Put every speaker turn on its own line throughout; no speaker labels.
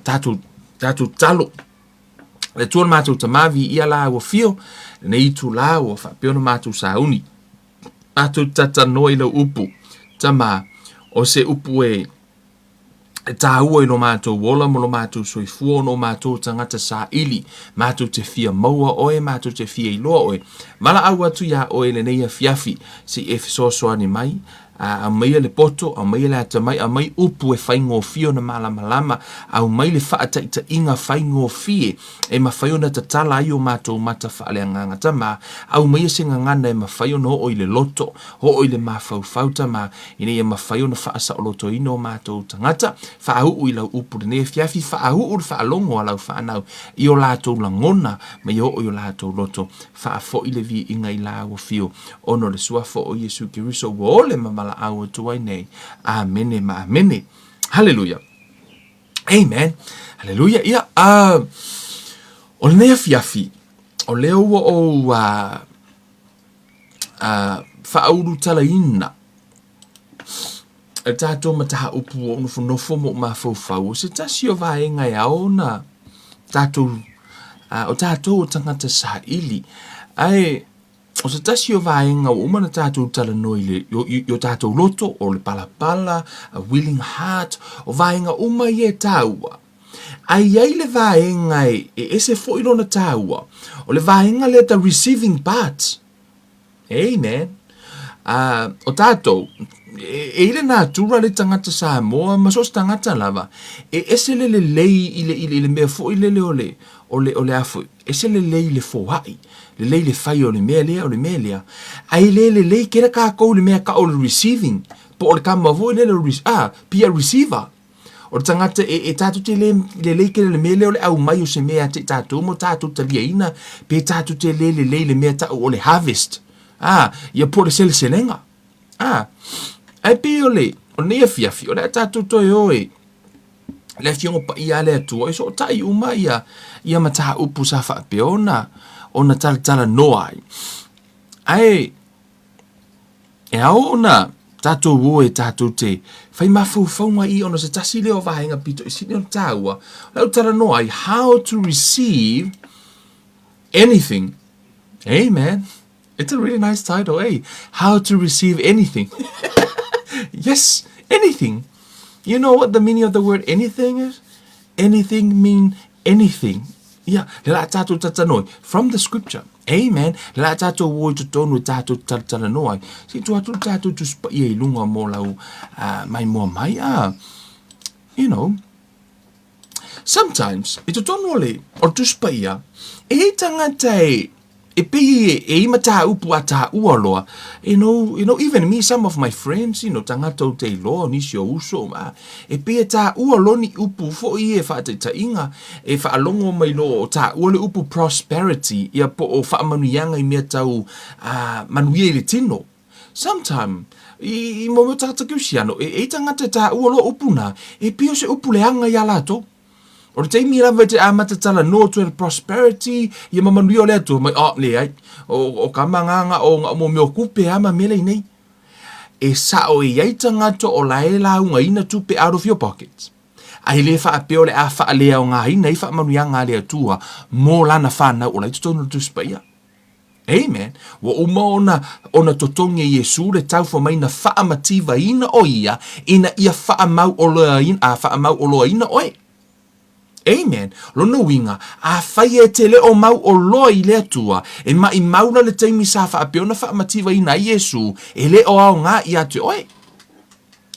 Tatou, tatou tatalo. Le Atua lo matou Tama, viia lau afio, lenei itulā ua faapea ona matou sauni. Matou talatalanoa i lau upu, Tama, o se upu e e tāua i lo matou ola ma lo matou soifua ona o matou o tagata saili, matou te fia maua oe, matou te fia iloa oe. Valaau atu iā oe i lenei afiafi, se i e fesoasoani mai, a, aumaia le poto, aumaia le atamai, aumai upu e faigofie ona malamalama, aumai le faataitaiga faigofie e mafai ona tatala ai o matou mata faaleagaga. Tama, aumaia se gagana e mafai ona oo i le loto, oo i le mafaufau, Tama, ina ia mafai ona faasaolotoina o matou tagata, faauu i lau upu lenei afiafi, faauu le faalogo a lau fanau i o latou lagona ma ia oo i o latou loto, faafoi le viiga i lau afio, ona o le Suafa o Iesu Keriso ua ole ma valaau atu ai nei. Amene ma amene. Haleluia. Amen. Haleluia. Ia, uh, o lenei afiafi, o lea ua ou uh, uh, faaulutalaina e tatou mataupu ua ou nofonofo ma ou mafaufau, o se tasi o vaega e ao ona tatou, uh, o tatou o tagata saili, ae o se tasi o vaega ua uma ona tatou talanoa i, le, i, i o tatou loto, o le palapala, a willing heart, o vaega uma ia e tāua. Ae i ai le vaega e, e ese foi lona tāua, o le vaega lea the receiving part. Amen. Uh, o tātou, e, e i le natura le tagata Samoa ma so o se tagata lava, e ese le lelei i le, i le, i le mea foi lele o le, o le, o le a foi, ese lelei i le foai, lelei le fai o le mea lea, o le mea lea. Ae le lelei kela kākou i le mea ka o le receiving, po o le kama foi lele o le, ah, be a receiver. O le tagata e, e tātou te le lelei kele le mea lea o le aumai o se mea ia te i tātou mo tātou taliaina, pe tātou te le lelei le mea ta'u o le harvest. Ah, ia po o le seleselega. Ah, ae pei o le, o lenei afiafi, o le a tātou toe o e, le Afioga Paia a le Atua, e sootai uma ia, ia mataupu sa faapea ona, ona talatalanoa ai. Ae, E ao ona tatou o e tatou te whai mafaufauga i ona se tasi lea o vaega pito i sili ona tāua, lau talanoa ai, how to receive anything. Amen. It's a really nice title, eh? How to receive anything. Yes, anything. You know what the meaning of the word anything is? Anything mean anything. Ia, le la tātou tatanoi, from the scripture. Amen. Le la tātou o i totonu e tātou talatalanoa ai. Se i tuu atu le tātou Tusi Paia i lunga mō lau uh, mai mua mai. Ah, you know, sometimes, i totonu o le, o le Tusi Paia, e i ai tangata e, E pei e, e i matāupu a tāua loa, you know, you know, even me, some of my friends, you know, tangata o te iloa, o nisi o uso, ma, e pei e tāua loa ni upu foi e whaataitaiga, e whaalongo mai loa o tāua le upu prosperity, ia po o whaamanuiaga i mea tau uh, manuia i le tino. Sometime, i, i mo mea tangata Keristiano, e, e i tangata e tāua loa upu nā, e pei o se upu leaga iā lātou. O le taimi lava i te amata talanoa atu ai le prosperity, ia ma manuia o le Atua mai, oh, leai, o, o ka manganga o nga mo mea kupe a ma mea nei. E sao e iai tagata o la e laugaina tupe out of your pockets. A i le faapea o le a faaleaogaina ai faamanuiaga a le Atua mo lana whanau o la i totonu o le Tusi Paia. Amen. Ua uma ona, ona totogi e Iesu le tau fai mai na faamativaina o ia ina ia faamauoloaina, a faamauoloaina oe. Amen. Lona uiga, afai e te le o mauoloa i le Atua, e maimau la le taimi sa faapea ona faamativaina ai Iesu, e le o aoga ia te oe.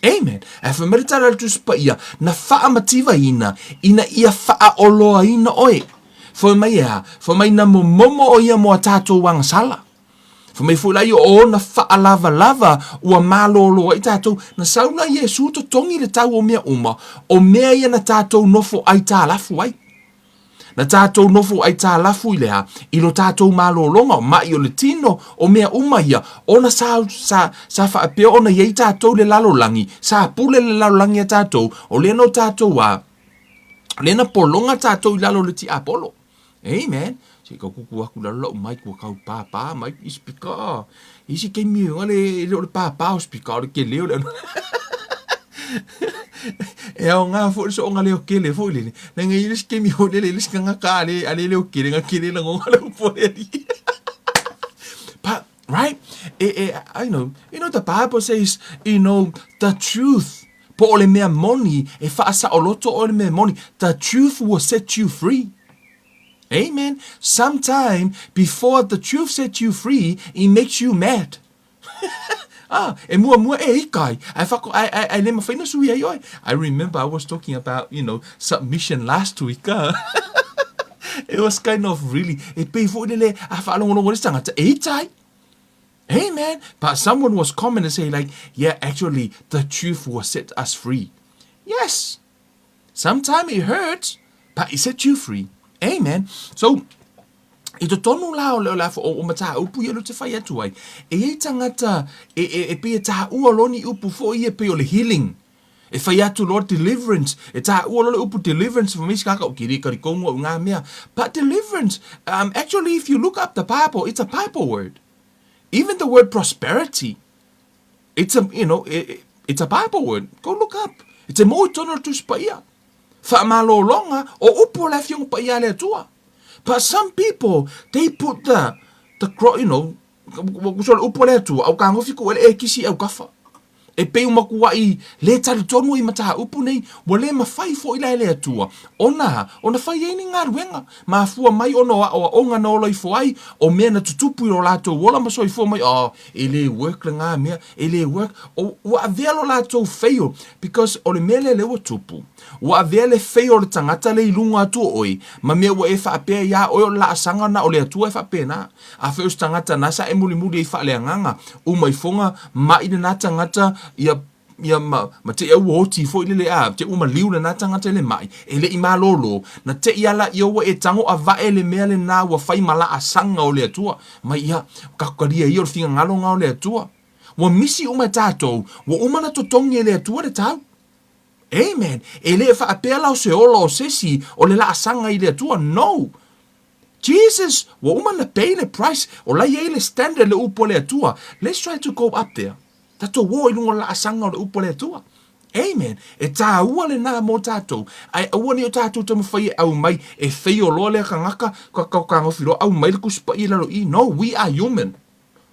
Amen. Ae fai mai le tala a le Tusi Paia, na faamativaina ina ia faaoloaina oe. Fai mai e a? Fai mai na momomo o ia mo a tātou agasala. Fai mai foi la ia o ona faalavalava ua malōlō ai tātou. Na sau la Iesu totogi le tau o mea uma, o mea ia na tātou nofo aitalafu ai. Na tātou nofo aitalafu i le a? I lo tātou malōlōga, o maʻi o le tino, o mea uma ia, ona sa, sa, sa faapea ona i ai tātou le lalolagi, sa pule le lalolagi iā tātou, o lea nō tātou a, o lea na pologa tātou i lalo o le tiapolo. Amen. Se i kau kuku aku i lalo lau mic ua kau pāpā mai i speaker. I se taimi e le, e le o le pāpā o speaker, o le kele o le ano. E aoga foi le soonga leo kele foi lele. Leaga e i ai le isi taimi foi lele i le isi tagata a le, a le leo kele, na kele lagona le upu a le alii. But, right? E, e, I know, you know, the Bible says, you know, the truth, po o le mea moni, e faasaoloto oe le mea moni, the truth will set you free. Amen. Sometime before the truth sets you free, it makes you mad. Ah, e muamua e ika ai, ae whako, ae, ae, ae le mawhai na sui ai oe. I remember I was talking about, you know, submission last week. Ah. It was kind of really, e pei foi lele, a whaalongolongo le tangata, e ita ai. Amen. But someone was comment and say like, yeah, actually, the truth will set us free. Yes. Sometimes it hurts, but it sets you free. Amen. So, i totonu la o le, o le o, o mataupu ia lo te whai atu ai, e iai tangata e, e, e pei e tāua loa ni upu foi ia pei o le healing. E whai atu loa deliverance, e tāua loa le upu deliverance for me kaka o kiri kari kongo o ngā mea. But deliverance, um, actually if you look up the Bible, it's a Bible word. Even the word prosperity, it's a, you know, it, it's a Bible word. Go look up. It's a moi tonu le Tusi Paia. Faamalologa, o upu o le Afioga Paia a le Atua. But some people, they put the, the, you know, so le upu a le Atua, au kagofi ku ele e kisi au kafa. E pei ua makuaʻi lē talitonu ai mataupu nei, ua lē mafai foʻi la e le Atua ona, ona fai ai ni galuega. Mafua mai ona o aʻoaʻoga na ola ifo ai, o mea na tutupu i lo latou ola ma soifua mai, oh, e lē work lagā mea, e lē work. O, ua avea lo latou fail, because o le mea lea lea ua tupu, ua avea le fail o le tagata lea i luga atu o oe, ma mea ua e faapea iā oe o le laasaga na o le Atua e faapena. Afai o se tagata na sa e mulimuli ai faaleagaga, uma ifoga maʻi lena tagata ia ia ma, ma teʻi au ua oti foi lele a, te ua maliu lena tagata i le maʻi, e leʻi malōlō, na teʻi ala ia ua e tago avae le mea lena ua fai ma laasaga o le Atua, mai ia, kakukalia ia o le finagalo ga o le Atua. Ua misi uma e tatou, ua uma na totogi e le Atua le tau. Amen. E le faapea la o se ola o sesi o le laasaga i le Atua. No. Jesus, ua uma na pay le price, o la i ai le standard le upu a le Atua. Let's try to go up there. Tatou o i luga o le laasaga o le upu a le Atua. Amen. E tāua lenā mō tātou. Ae aua nei o tātou taumawhai e au mai, e fail loa lea kangaka, ka ka kagofi loa au mai le Tusi Paia i lalo i. No, we are human.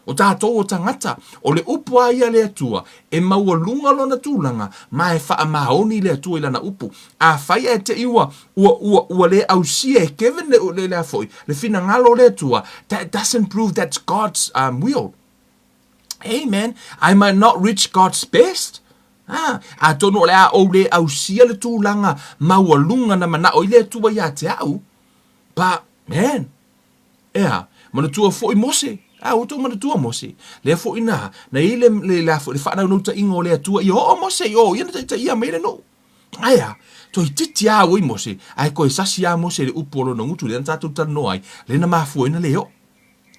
O tātou o tangata, o le upu a ia le Atua, e maualuga lona tulaga, ma e faamaoni le Atua i lana upu. Afai ae te i ua, ua, ua, ua le ausia e Kevin le, le, le a foi, le finagalo o le Atua, that doesn't prove that's God's um, will. Amen. I might not reach God's best. Ah, atonu o le a ou le ausia le tulaga maualuga na manao i le Atua ia te au. But, man, Ea, manatua foʻi Mose, a ua tou manatua Mose, lea foʻi na, na i ai le, le, le, le faanaunauta-iga o le Atua ia oo Mose i o, ia na taitaia mai le nuu. Ae a, toeitiiti a au ai Mose, ae toe sasi a Mose i le upu o lona gutu lea na tatou talanoa ai, lea na mafua ai na le oo.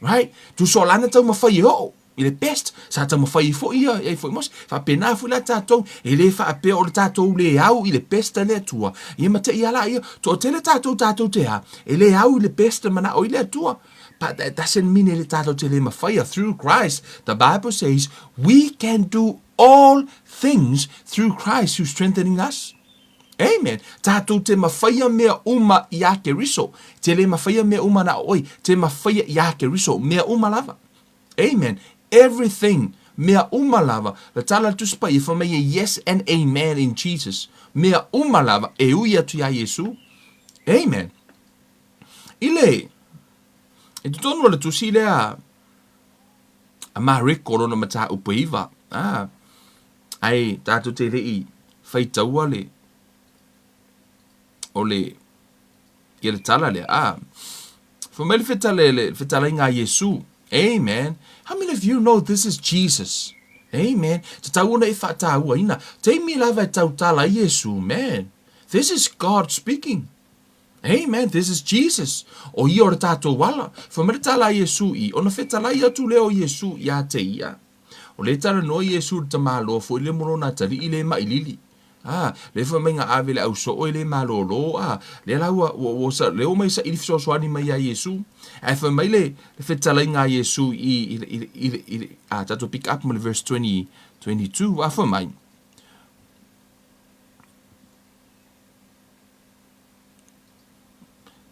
Right? Tusa o lana taumafai e oo i le best, sa taumafai ai foi ia, ai foi Mose. Faapena foi la tatou, e le faapea o le tatou le au i le best a le Atua, ia ma te i ala ia, toatele tatou tatou te a, e le au i le best manao i le Atua. But that doesn't mean e le tatou te le mafaia. Through Christ, the Bible says, we can do all things through Christ who strengthening us. Amen. Tātou te mawhaia mea uma i a Keriso. Te le mawhaia mea uma na oi. Te mawhaia i a Keriso. Mea uma lava. Amen. Everything. Mea uma lava. Le tala le Tusi Paia fai mai e yes and amen in Jesus. Mea uma lava e ui atu iā Iesu. Amen. I le, i totonu o le tusi lea a Mareko lona mataupu e iva, ah, ai tātou te le i faitaua le, o le, ia le tala lea, ah, Fai mai le fetale, le fetalaiga a Iesu. Amen. How many of you know this is Jesus? Amen. Tatau ona e faatauaina. Taimi lava e tautala ai Iesu, man. This is God speaking. Amen. This is Jesus. O ia o le tātou ala. Fai mai le tala a Iesu i, ona fetalai atu lea o Iesu ia te ia. O le talanoa Iesu i le tamaloa foi le mo lona atalii le mailili. A, lea fai mai na ave le au soo e le malōlō, a, lea la ua, ua, ua, sa, lea ua mai saili fesoasoani mai iā Iesu. Ae fai mai le, le fetalaiga a Iesu i, i, i, i, i, i, a, tatou pick up ma le verse 20, 22, a fai mai.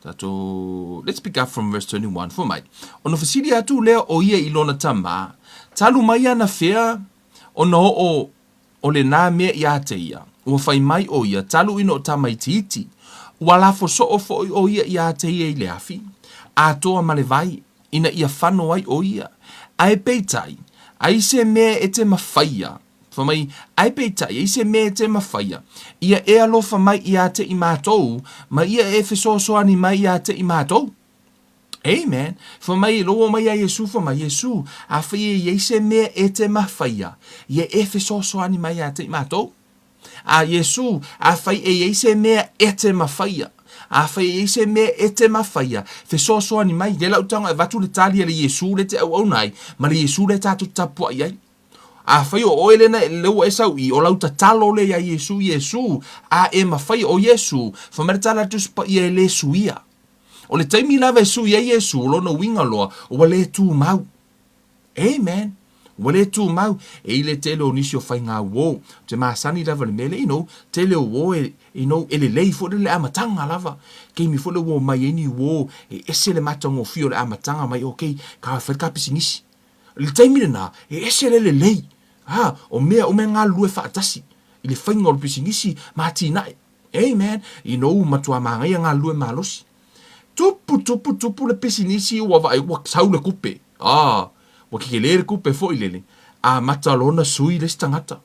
Tatou, let's pick up from verse 21. Fai mai, ona fesili atu lea o ia i lona tamā, talu mai anafea ona oo o lenā mea iā te ia? Ua fai mai ʻo ia, talu ina o tamaitiiti, ua lafo soo foʻi ʻo ia iā te ia i le afi, atoa ma le vai, ina ia fano ai ʻo ia. Ae peitai, ai se mea e te mafaia, Fai mai, Ae peitai, ai se mea e te mafaia, ia e alofa mai iā te i mātou, ma ia e fesoasoani mai iā te i mātou. Amen. Fai mai, loa mai iā Iesū, fai mai, Iesū, afai e iai se mea e te mafaia, ia e fesoasoani mai iā te i mātou. A Iesū, afai e iai se mea e te mafaia, afai e iai se mea e te mafaia, fesoasoani mai, lea lau tago e avatu le tali a le Iesū lea te auauna ai, ma le Iesū lea tātou te tapuai ai. Afai o oe lena lea ua e sau i, o lau tatalo lea iā Iesū, Iesū, a e mafai, o Iesū, fai mai le tala a le Tusi Paia e le suia. O le taimi lava e sui ai Iesū, o lona uiga loa, ua le tumau. Amen. Ua le tumau. E i le tele o nisi o faiga uō, ou te masani lava i le mea lea, you know, tele o uō e, you know, e lelei foi lea le amataga lava. Taimi foi lea ua omai ai ni uō, e ese le matagofie o le amataga mai, okay, ka fai le ka pisinisi. I le taimi lenā, e ese le lelei, ā, o mea uma e galulue faatasi i le faiga o le pisinisi ma atinae. Amen. You know, matua māngaia galulue malosi. Tupu, tupu, tupu le pisinisi ua vaai, ua sau le kupe. Ā, ua kekelē le kupe foi lele, amata loa ona sui le isi tagata.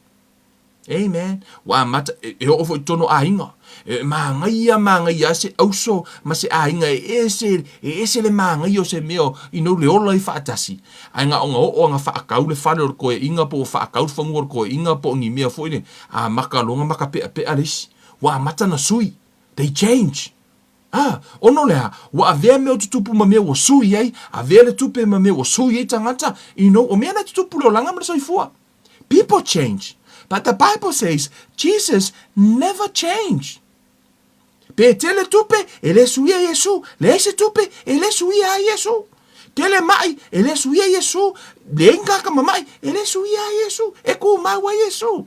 Amen. Ua amata, e, e oo foi i totonu o aiga. E māngaia, māngaia se auso ma se aiga e ese, e ese le māngaia o se mea o, you know, le ola i faatasi. Ae na ona oo ana whaakau le fale o le koeaina po o whaakau le fanua o le koeaina po o ni mea foi le, amata loa ona makapeapea le isi. Ua amata na sui. They change. Ah, ono le a, ua avea mea o tutupu ma mea ua sui ai, avea le tupe ma mea ua sui ai tagata, you know, o mea na tutupu le olaga ma le soifua. People change, but the Bible says Jesus never change. Pe tele tupe, e le suia Iesu. Leai se tupe, e le suia ai Iesu. Tele maʻi, e le suia Iesu. Leai ni tagata mamaʻi, e le suia ai Iesu. E kumau ai Iesu.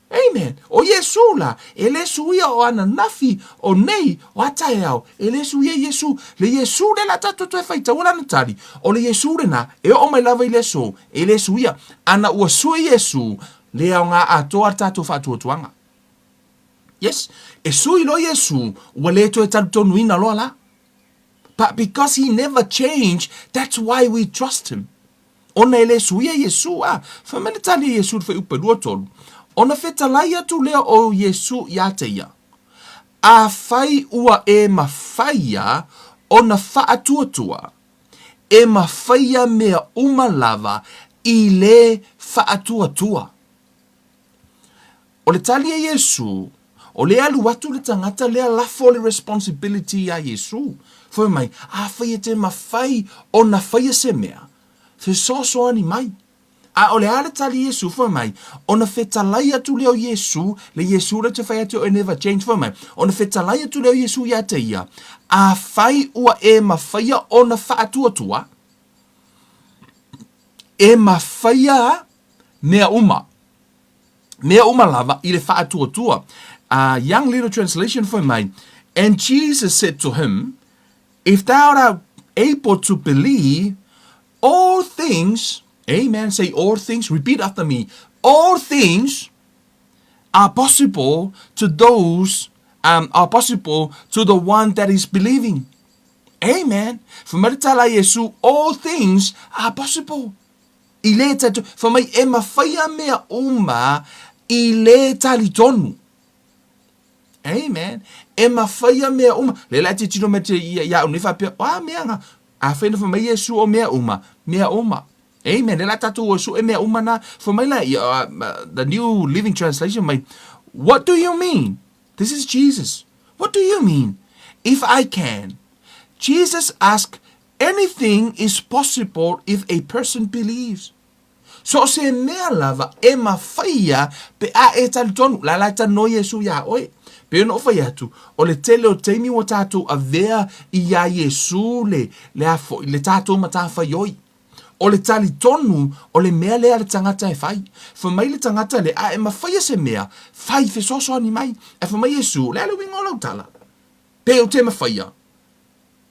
Amen. ʻO Iesū la, e le suia o ananafi, o nei, o a taeao, e le suia Iesū. Le Iesū lea la tatou toe faitaua lana tali, o le Iesū lenā, e oo mai lava i le aso, e le suia. Ana ua sui Iesū, le aoga atoa le tatou faatuatuaga. Yes, e sui loa Iesū, ua le toe talitonuina loa la. But because he never change, that's why we trust him. Ona e le suia Iesū, a, fai mai le tali a Iesū i le fuaiupu e 23, Ona fetalai atu lea o Iesū iā te ia, Afai ua e mafaia ona faatuatua, e mafaia mea uma lava i le faatuatua. O le tali a Iesū, o le alu atu le tagata lea lafo le responsibility iā Iesū. Fai mai, afai e te mafai ona faia se mea, fesoasoani mai. A o le a le tali a Iesū? Fai mai, ona fetalai atu lea o Iesū, le Iesū lea te fai atu e never change, fai mai, ona fetalai atu lea o Iesū iā te ia, afai ua e mafaia ona faatuatua, e mafaia mea uma. Mea uma lava i le faatuatua. A Young Little Translation fai mai, And Jesus said to him, If thou art able to believe, all things, amen, say all things, repeat after me, all things are possible to those, um, are possible to the one that is believing. Amen. Fai mai le tala a Iesu, all things are possible. I le tali, fai mai e mafaia mea uma i le talitonu. Amen. E mafaia mea uma. Le la te tino me te ia ia au nei faapea, o a mea nga. A whai na fai mai Iesu o mea uma, mea uma. Amen. Le la tatou o Iesu e mea uma na. Fai mai la, the New Living Translation mai, what do you mean? This is Jesus. What do you mean? If I can. Jesus asked Anything is possible if a person believes. So o se mea lava e mafaia pe a e talitonu, la la e talanoa Iesu iā oe. Pei ona ou fai atu, o le tele o taimi ua tatou avea iā Iesu le, le a foi, le tatou matafaioi. O le talitonu o le mea lea a le tagata e fai. Fai mai le tagata lea, a e mafaia se mea, fai, fesoasoani mai. Ae fai mai Iesu, o le a le uiga o lau tala? Pe ou te mafaia?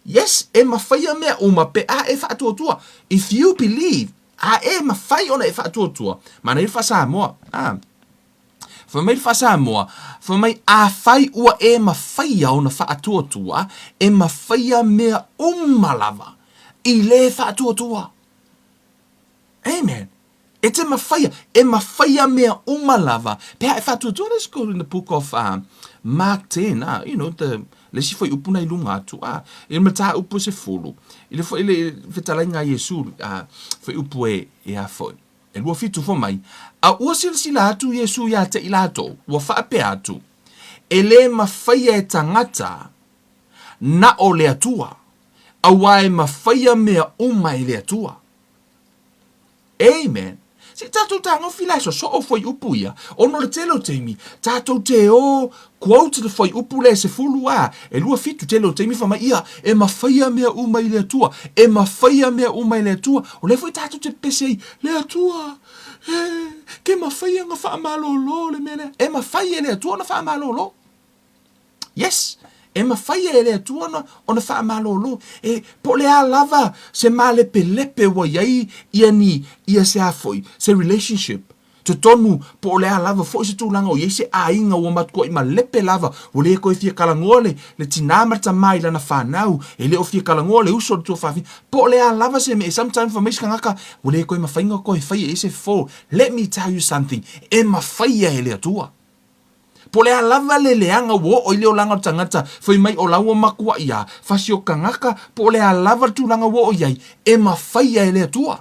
Yes, e mafaia mea uma pe a e faatuatua. If you believe, a e mafai ona e faatuatua. Manaia le faa-Samoa. Ah. Fai mai le faa-Samoa, fai mai, afai ua e mafaia ona faatuatua, e mafaia mea uma lava i le faatuatua. Amen. E te mafaia, e mafaia mea uma lava. Pe a e faatuatua, let's go in the book of uh, Mark 10, uh, you know, the, le isi fuaiupu na i luga atu, uh, i le mataupu e sefulu, i le, i le fetalaiga a Iesu, uh, fuaiupu e, e a foi. E 27 fai mai, A ua silasila atu Iesu iā te i latou, ua faapea atu, E lē mafaia e tagata na o le Atua, auā e mafaia mea uma e le Atua. Amen. Se i tatou tagofi la e sosoo fuaiupu ia, ona o le tele o taimi, tatou te o quote le fuaiupu lea e sefulu a, e 27 tele o taimi fai mai ia, e mafaia mea uma i le Atua, e mafaia mea uma i le Atua. O lea foi tatou te pepese ai, le Atua, e, ke mafaia ona faamalolo le mea lea. E mafai e le Atua ona faamalolo. Yes, e mafaia e le Atua ona, ona faamalolo. E, po o le a lava se malepelepe ua i ai ia ni, ia se a foi, se relationship. Totonu, po o le a lava foi se tulaga o i ai se aiga ua matuai malepe lava, ua le toe fia talanoa le, le tinā ma le tamā i lana fanau, e le o fia talanoa le uso i le tuafafine. Po o le a lava se mea, sometimes fai mai se tagata, ua le toe mafai ona toe faia i ai se fofo. Let me tell you something, e mafaia e le Atua. Po o le a lava le leaga ua oo i le olaga o le tagata, fai mai o la ua makuaʻi a fasi o kangaka, po o le a lava le tulaga ua oo i ai, e mafaia e le Atua.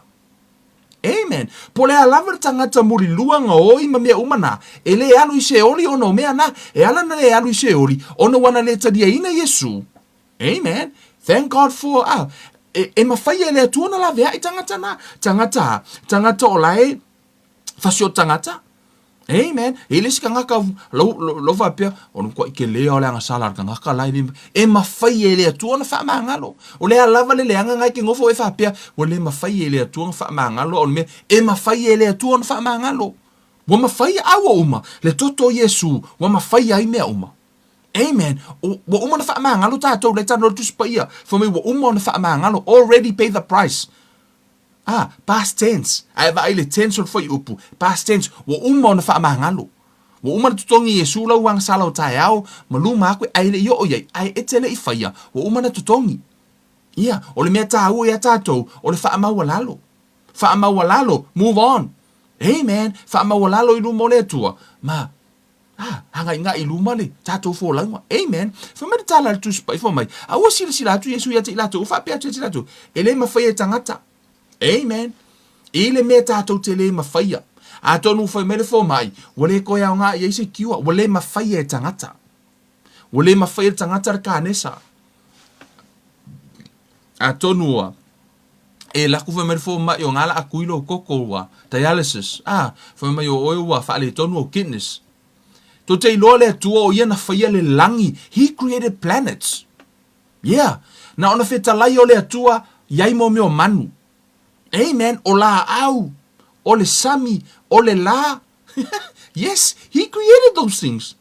Amen. Po o le a lava le tagata mulilua gaoi ma mea uma na, e lē alu i Seoli ona o mea na. E ala na lē alu i Seoli, ona ua na lē taliaina Iesu. Amen. Thank God for, ah, e, e mafaia e le Atua ona laveaʻi tagata na. Tagata a, tagata o la e fasi o tagata. Amen. E le isi tagata lau, lau, lau faapea, o le matuai tele lava o le agasala a le tagata la e le, e mafai e le Atua ona faamagalo. O le a lava le leaga na e te nofo e faapea, ua le mafai e le Atua ona faamagalo, a o le mea, e mafai e le Atua ona faamagalo. Ua mafai, a ua uma, le toto o Iesu, ua mafai ai mea uma. Amen. Ua uma ona faamagalo tatou, le talanoa le Tusi Paia, fai mai ua uma ona faamagalo, already pay the price. Ah, past tense. A e vaai i le tense o le fuaiupu, past tense, ua uma ona faamagalo. Ua uma ona totogi e Iesu lau agasala o taeao, ma luma aku, ae le i oo i ai, ae e te le i faia, ua uma ona totogi. Ia, o le mea taua iā tatou, o le faamaualalo. Faamaualalo, move on. Amen. Faamaualalo i luma o le Atua, ma Ah, hagaʻigaʻi i luma le tatou folauga. Amen. Fai mai le tala a le Tusi Paʻi, fai mai, A ua silasila atu Iesu ia te i latou, ua faapea atu ia te i latou, E le mafaia e tagata. Amen. I le mea tatou te le mafaia. Atonu ua fai mai le fomai, ua le toe aoga i ai se cure, ua le mafaia e tagata. Ua le mafaia e le tagata le kanesa. Atonu ua e laku fai mai le fomai o ngā la akui lou koko ua dialysis ah fai mai o oe ua faaletonu ou kidneys. Tou te iloa le Atua o ia na faia le lagi, he created planets. Yeah, na ona fetalai o le Atua iai mo mea o manu. Amen, o laau, o le sami, o le la. Yes, he created those things.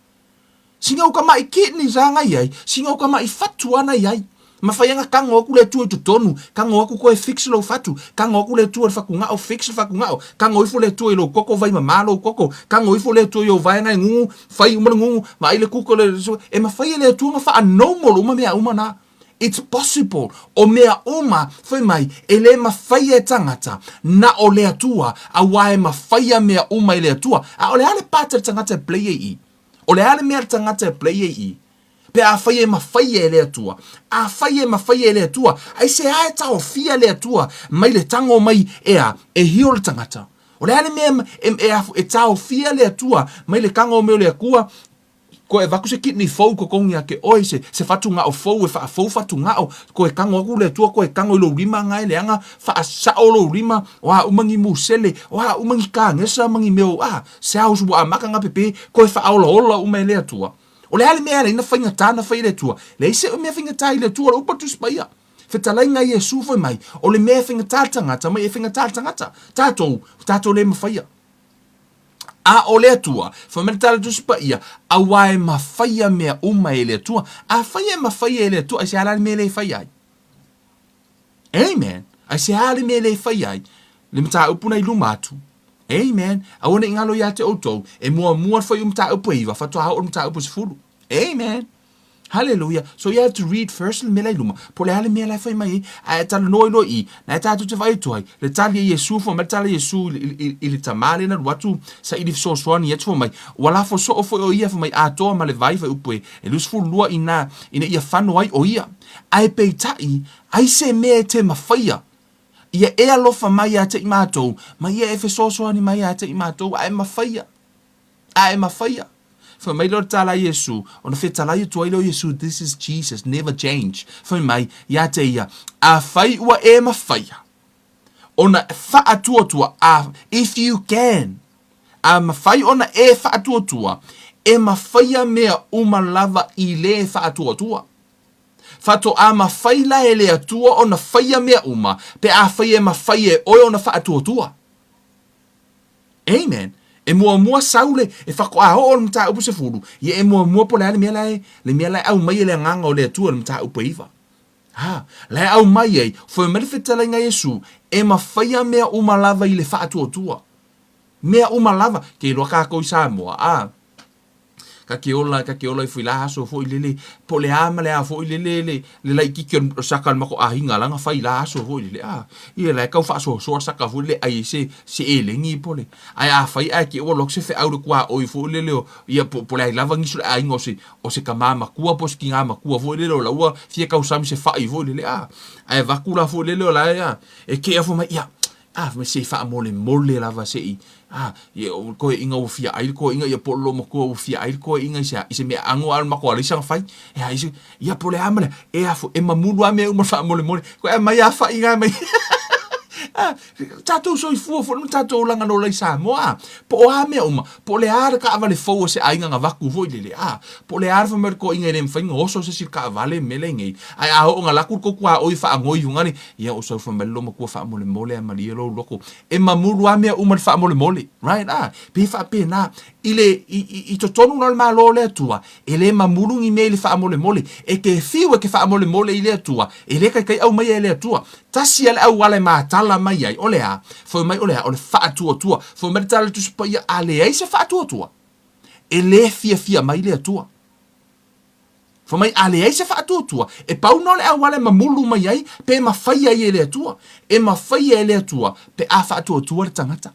Sina uka maʻi kidneys a na iai, sina uka maʻi fatu a na iai. Mafai ana kago aku le Atua i totonu, kago aku koe fix lou fatu, kago aku le Atua i le fatugao fix le fatugao, kago ifo le Atua i lou koko vai mamā lou koko, kago ifo le Atua i ou vaega e gugu, fai uma le gugu, vaai le kuka le, e mafai e le Atua ona faa-normal uma mea uma na. It's possible. O mea uma, fai mai, e le mafaia e tagata, na o le Atua, auā e mafaia mea uma i le Atua. A o le a le part a le tagata e play ai i? O le a le mea a le tagata e play ai i? Pe afai e mafaia e le Atua, afai e mafaia e le Atua, aisea e taofia le Atua mai le tago mai e a, e heal le tagata? O le a le mea e, e, e, e taofia le Atua mai le tago mai o le Atua Koe avatu se kidney fou totogi ia te oe, se, se fatugao fou e faafou fatugao, koe tago atu le Atua koe tago i lou lima na e leaga, faasao lou lima, o a uma ni musele, o a uma ni kanesa ma ni mea o, a, cells ua amata na pepe, koe faaolaola uma e le Atua. O le a le mea e ala ai na faigata na fai e le Atua? Leai se mea faigata i le Atua, o le upu a le Tusi Paia. Fetalaiga a Iesu fai mai, o le mea e faigata le tagata mai e faigata le tagata. Tatou, tatou le mafaia. A o le Atua, fai mai le tala Tusi Paia, auā e mafaia mea uma e le Atua. Afai e mafaia e le Atua, aisea la le mea e le faia ai? Amen. Aisea le mea e le fai ai le mataupu na i luma atu? Amen. Aua ne i galo ia te outou, e muamua le fuaiupu mataupu e 9, faatoa oo le mataupu e 10. Amen. Hallelujah. So you have to read first le mea la i luma, po o le a le mea la e fai mai ai, ae e talanoa ai loa i i, na e tatou te vaai atu ai, le tali a Iesu, fai mai le tali a Iesu i, i, i, i le tamā lea na alu atu saili fesoasoani atu, fai mai, ua lafo soo foi o ia, fai mai, atoa ma le vai, fuaiupu e, e 22 inā, ina ia fano ai o ia. Ae peitai, ai se mea e te mafaia, ia e alofa mai ia te i matou, ma ia e fesoasoani mai ia te i matou, ae mafaia. Ae mafaia. Fai mai lea o le tala a Iesu, ona fetalai atu ai lea o Iesu, This is Jesus, never change. Fai mai ia te ia, Afai ua e mafaia, ona faatuatua, a, if you can, a mafai ona e faatuatua, e mafaia mea uma lava i le faatuatua. Faatoa mafai la e le Atua ona faia mea uma, pe afai e mafai e oe ona faatuatua. Amen. E muamua sau le, e faatoa oo le mataupu 10, ia e muamua po o le a le mea la e, le mea la e aumai e le Agaga o le Atua i le mataupu e 9. Ha, la e aumai ai, fai mai le fetalaiga a Iesu, e mafaia mea uma lava i le faatuatua. Mea uma lava, ke iloa kākou i Samoa, a, Ka ke ola, ka ke ola ifo i la aso foi lele, po o le a ma le a foi lele le, le laitiiti o le saka o le matou aiga la na fai i la aso foi lele, a, ia la e tau faasoasoa le saka foi lele e ai ai se, se eleni po o le, ae afai ae te i ua alu atu se feau i le tuaoi foi lele o, ia po, po o le ai lava nisi o le aiga o se, o se tama matua po o se tina matua foi lele o la ua fia tausami se fai foi lele, a, ae avatu la foi lele o la e, a, e kea foi mai, ia, A, fai mai, se i faamolemole lava se i, a, ia, o le toeaina ua fia ai le toeaina, ia po o le loomatua ua fia ai le toeaina i se a, i se meaaano a o le matou alaisa na fai. E a, i se, ia po o le a ma le a, e a foi, e mamulu lava mea uma i le faamolemole. Koe aumai lava fai na mai. A, tatou soifua foi ma tatou olaga na ola i Samoa, a, po o a mea uma, po o le a le taavale fou a se aiga na avatu foi lele, a, po o le a le fai mai o le toeaina e le mafai ona oso se isi i le taavale ma mea la e nei, ae a oo ina alu atu le tou tuaoi e faanoi i luga le, Ia ou sau fai mai le loomatua faamolemole a malie lou loto. E mamulu a mea uma i le faamolemole. Right? Ah, pei e faapena. I le, i, i, i totonu la o le Malo o le Atua, e le mamulu ni mea i le faamolemole. E te fiu e te faamolemole i le Atua, e le taitai aumaia e le Atua. Tasi a le auala e matala mai ai, o le a? Fai mai o le a? O le faatuatua. Fai mai le Tala o le Tusi Paia, a leai se faatuatua, e le fiafia mai le Atua. Fai mai, a leai se faatuatua, e pau na o le auala e mamulu mai ai pe mafai ai e le Atua. E mafai e le Atua pe a faatuatua le tagata.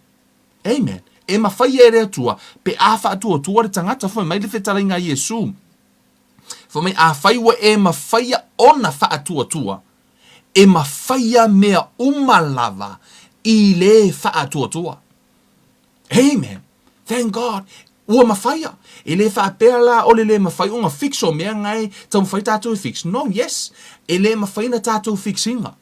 Amen. E mafai e le Atua pe a faatuatua le tagata. Fai mai le fetalaiga a Iesu. Fai mai, afai ua e mafaia ona faatuatua, e mafaia mea uma lava i le faatuatua. Amen. Thank God. Ua mafaia. E le faapea la o le le mafai ona fix o mea na e taumafai tatou e fix. No, yes. E le mafai ona tatou fix ina.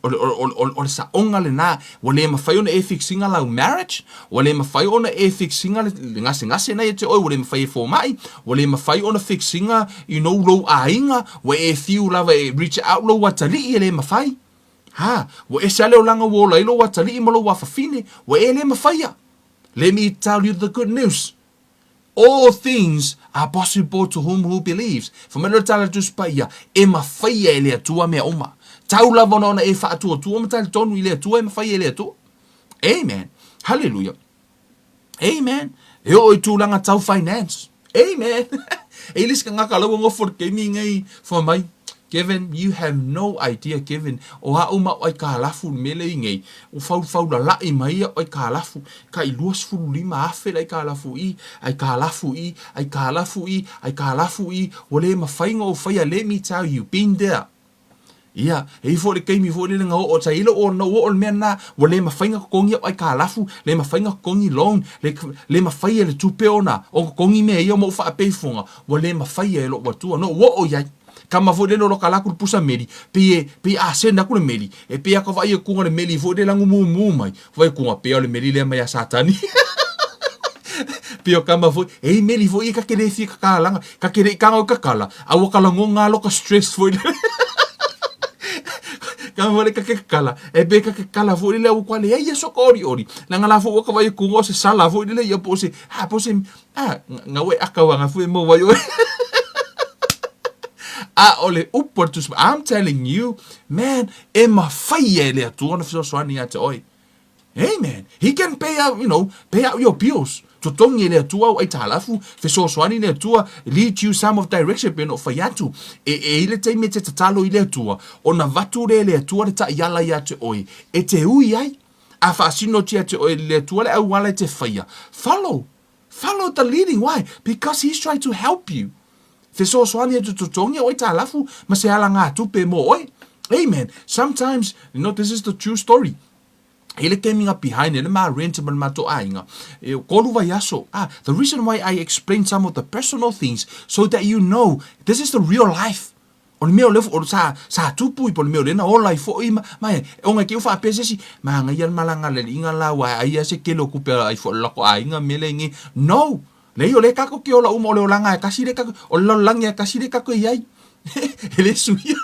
O le, o, o, o, o le saoga lena. Ua le mafai ona e fix ina lau marriage. Ua le mafai ona e fix ina le, le gasegase na ia te oe. Ua le mafai e fomai. Ua le mafai ona fix ina, you know, lou aiga. Ua e fiu lava e reach out lou atalii, e le mafai. Ha, ua ese lava le olaga ua ola ai lou atalii ma lou afafine, ua e le mafaia. Let me tell you the good news. All things are possible to whom who believes. Fai mai le tala a le Tusi Paia, e mafaia e le Atua mea uma. Tau lava ona ona e faatuatua ma talitonu i le Atua e mafaia e le Atua. Amen. Hallelujah. Amen. E oo i tulaga tau finance. Amen. E i le isi tagata la ua nofo i le taimi nei, fai mai, Kevin, you have no idea, Kevin, o a'u ma a'u aikalafu i le mea lea i nei, ua faufaulalai mai a'u aikalafu, tai 25,000 le aikalafu i, aikalafu i, aikalafu i, aikalafu i, ua le mafai ona ou faia, let me tell you, been there. Ia, e i foi le taimi foi lele na oo, sa i ai lou na ou oo i le mea lena, ua le mafai ona totogi au aikalafu, le mafai ona totogi loan, le, le mafai e le tupe ona, ona totogi mea ia ma ou faapeifoga, ua le mafai e lou atua. Na ou oo i ai. Kama foi lele o lo kala atu le pusa meli, pei e, pei a send atu le meli, e pei a ka vaai atu le meli foi lele agu mumu mai, vaai atu pei o le meli lea mai a Satani. Pei o kama foi, e i meli foi ia ka ke le fia kakalaga, ka ke le i kanga o kakala, a ua ka lagoga lo ka stress foi lele. Kama foi le ka ke kakala, e pe ka kakala foi lele ua kua leai ia so ka olioli. Leaga la foi ua ka vaai atu o se sala foi lele ia po o se, a po o se, a, nga ua e aka uaga foi e maua ai oe. A o le upu a le Tusi Paia, I'm telling you, man, e mafai e le Atua ona fesoasoani ia te oe. Amen. He can pay out, you know, pay out your bills. Totogi e le Atua au aitalafu, fesoasoani le Atua, lead you some of direction pe no fai atu. E, e i le taimi e te tatalo i le Atua, ona vatu le le Atua le ta'iala ia te oe, e te ui ai. A faasinotia te oe le Atua le auala e te whaia. Follow. Follow the leading. Why? Because he's trying to help you. Fesoasoani e te totogi au aitalafu ma se ala ngā tupe mō oe. Amen. Sometimes, you know, this is the true story. E le taimi nga behind e le ma rent ma le matou aiga. E kolu vaiaso. Ah, the reason why I explain some of the personal things so that you know this is the real life. O le mea o le o sa sa tupu i po le mea o le na ola i foi ma ma e onga ke u faapea se isi manaia le malaga le liiga la ua ai a se kele o kupe ai fo lako aiga me le ngi. No. Leai o lea kako ke ola uma o le olaga e kasi le kako o le lalolagi e kasi le kako i ai. E le suia